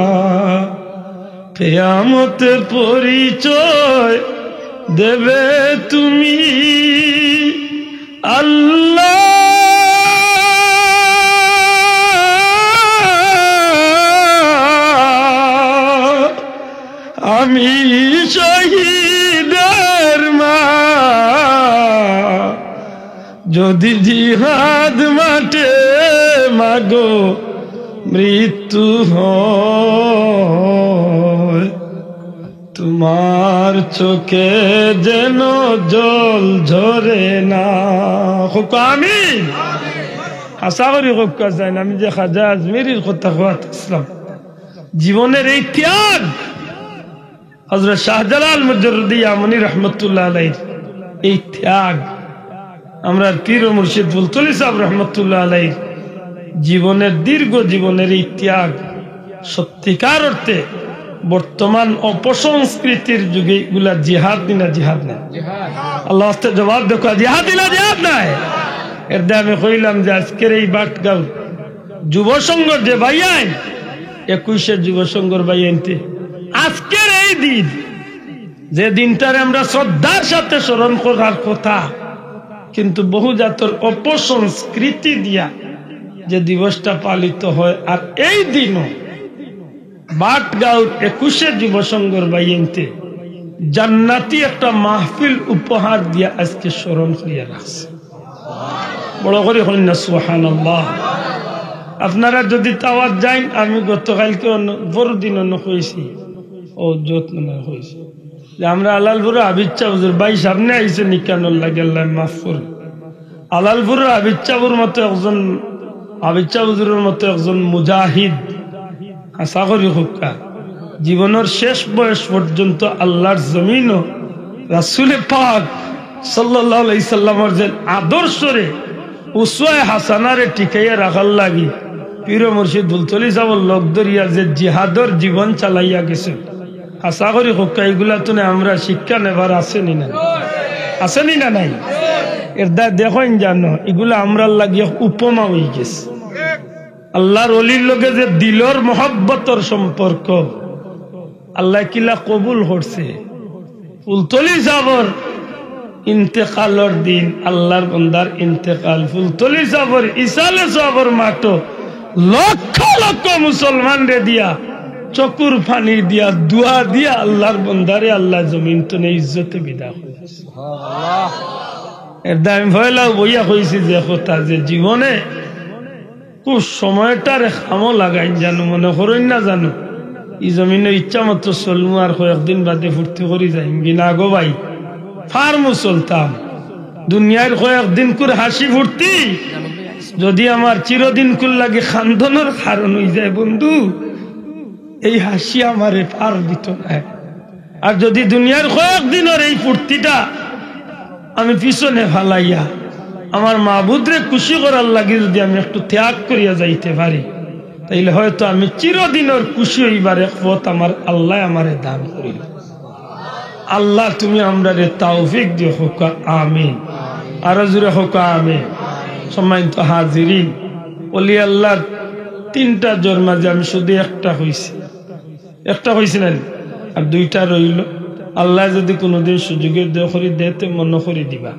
কেয়ামতে পরিচয় দেবে তুমি। আল্লাহ, আমি শহীদের মা, যদি জিহাদ মাঠে মাগো মৃত্যু হয়, তোমার চোখে যেন জল ঝরে না। কউক্কা আমিন। আশা করি কউক্কা যাইন, আমি যে খাজা আজমিরির কথা কওয়াত আছলাম, জীবনের এই ত্যাগ, হযরত শাহজালাল মুজাররদী ইয়ামনি রহমতুল্লাহ আলাইহির এই ত্যাগ, আমরার পীর ও মুর্শিদ ফুলতলী সাহেব রহমতুল্লাহ আলাইহির জীবনের, দীর্ঘ জীবনের এই ত্যাগ, সত্যিকার অর্থে বর্তমান অপসংস্কৃতির যুগে ইগুলা জিহাদ নি না জিহাদ নায়? আল্লাহ আস্তে জবাব দেউক্কা, জিহাদ নি না জিহাদ নায়? এরদায় আমি কইলাম যে আইজকের এই বাটগাঁও যুব সংঘর যে ভাইয়াইন, একুশে যুব সংঘর ভাইয়াইন্তে আইজকের এই দিন, যে দিনটারে আমরা শ্রদ্ধার সাথে স্মরণ করার কথা, কিন্তু বহু জাতর অপসংস্কৃতি দিয়া যে দিবসটা পালিত হয়, আর এই দিনও বাটগাঁওর একুশে যুব সংঘর ভাইয়াইন্তে জান্নাতি একটা মাহফিল উপহার দিয়া আইজকে স্মরণ করিয়া রাখছে। বড় করি কইন না সুবহানাল্লাহ। আপনারা যদি তাওয়াত যাইন, আমি গতকালকে অনো, পরদিন অনো কইছি, ও যত মনে হয় কইছি, যে আমরা আলালপুরর আবিদ শাহ হুজুর ভাই সামনে আইছে নিকানোর লাগি, আল্লায় মাফ করুন। আলালপুরর আবিদ শাহ হুজুরর মতো একজন, আবিদ শাহ হুজুরর মতো একজন মুজাহিদ, আশা করি কউক্কা, জীবনর শেষ বয়স পর্যন্ত আল্লাহর জমিনো রাসূলে পাক সাল্লাল্লাহু আলাইহি সাল্লামর যে আদর্শরে, উসওয়ায়ে হাসানারে টিকাইয়া রাখার লাগি পীর মুর্শিদ ফুলতলি সাবর লগ ধরিয়া যে জিহাদর জীবন চালাইয়া গেছে, আশা করি কউক্কা ইগুলা তুনে আমরা শিক্ষা নেবার আছে নি না? আছে নি না নাই? এর দায় দেখইন জানো, ইগুলা আমরার লাগি এক উপমা অইগেছে। আল্লাহর অলির লগে যে দিলর মহব্বতর সম্পর্ক, আল্লায় কিলা কবুল করছে। ফুলতলি সাবর ইন্তেকালর দিন, আল্লাহর বন্দার ইন্তেকাল, ফুলতলি সাবর ইসালে সওয়াবর মাঠো লক্ষ লক্ষ মুসলমানরে দিয়া, চকুর পানি দিয়া, দোয়া দিয়া আল্লাহর বন্দারে আল্লায় জমিন তুনে ইজ্জতে বিদায় করছে। এর দায় আমি পয়লাউ বইয়া কইছি যে কথা, যে জীবনে কুনু সময়টারে কামো লাগাইন জানো, মনে করইন না জানো, ই জমিনো ইচ্ছা মতো চলমু আর কয়েকদিন বাদে ফুর্তি করি যাইমুগি। না গো ভাই, ফার্মু চলতাম। দুনিয়ার কয়েকদিনকুর হাসি ফুর্তি যদি আমার চিরদিনকুর লাগি কান্দনর কারণ অইযায় বন্ধু, এই হাসি আমারে পার দিতো নায়। আর যদি দুনিয়ার কয়েকদিনর এই ফুর্তিটা আমি পিছনে ফালাইয়া আমার মাবুদরে খুশি করার লাগি যদি আমি একটু ত্যাগ করিয়া যাইতে পারি, তাইলে হয়তো আমি চিরদিনর খুশি অইবার এক পথ আমার আল্লায় আমারে দান করিল। আল্লাহ, তুমি আমরারে তৌফিক দিও, কউক্কা আমিন। আরো জোরে কউক্কা আমিন। সম্মানিত হাজিরিন, অলি আল্লাহর তিনটা জোর মাঝে আমি শুধু একটা কইছি, একটা কইছি না নি? আর দুইটা রইল। আল্লায় যদি কুনুদিন সুযোগে দয়া করি দেয়, তে মনো করি দিবা।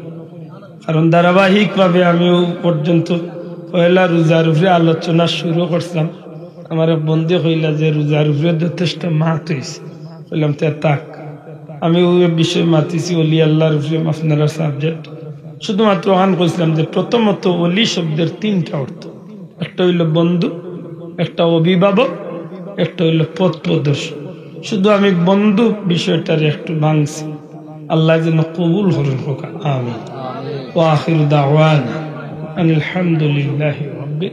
কারণ ধারাবাহিকভাবে আমি অউ পর্যন্ত পয়লা রোজার উপরে আলোচনা শুরু করছিলাম। আমার এক বন্ধু কইলা যে রোজার উপরে যথেষ্ট মাত অইছে। কইলাম, "তে থাক।" আমি অউ বিষয়ে মাতিছি, অলি আল্লাহর উপরে আপনারার subject। শুধুমাত্র অখান কইছিলাম যে প্রথমত অলি শব্দের তিনটা অর্থ। একটা অইল বন্ধু, একটা অভিভাবক, একটা অইল পথ প্রদর্শক। শুধু আমি বন্ধু বিষয়টারে একটু ভাঙছি। আল্লায় যেন কবুল করইন, কউক্কা আমিন। ওয়া আখিরু দাওয়ানা আনিল হামদুলিল্লাহি রাব্বিল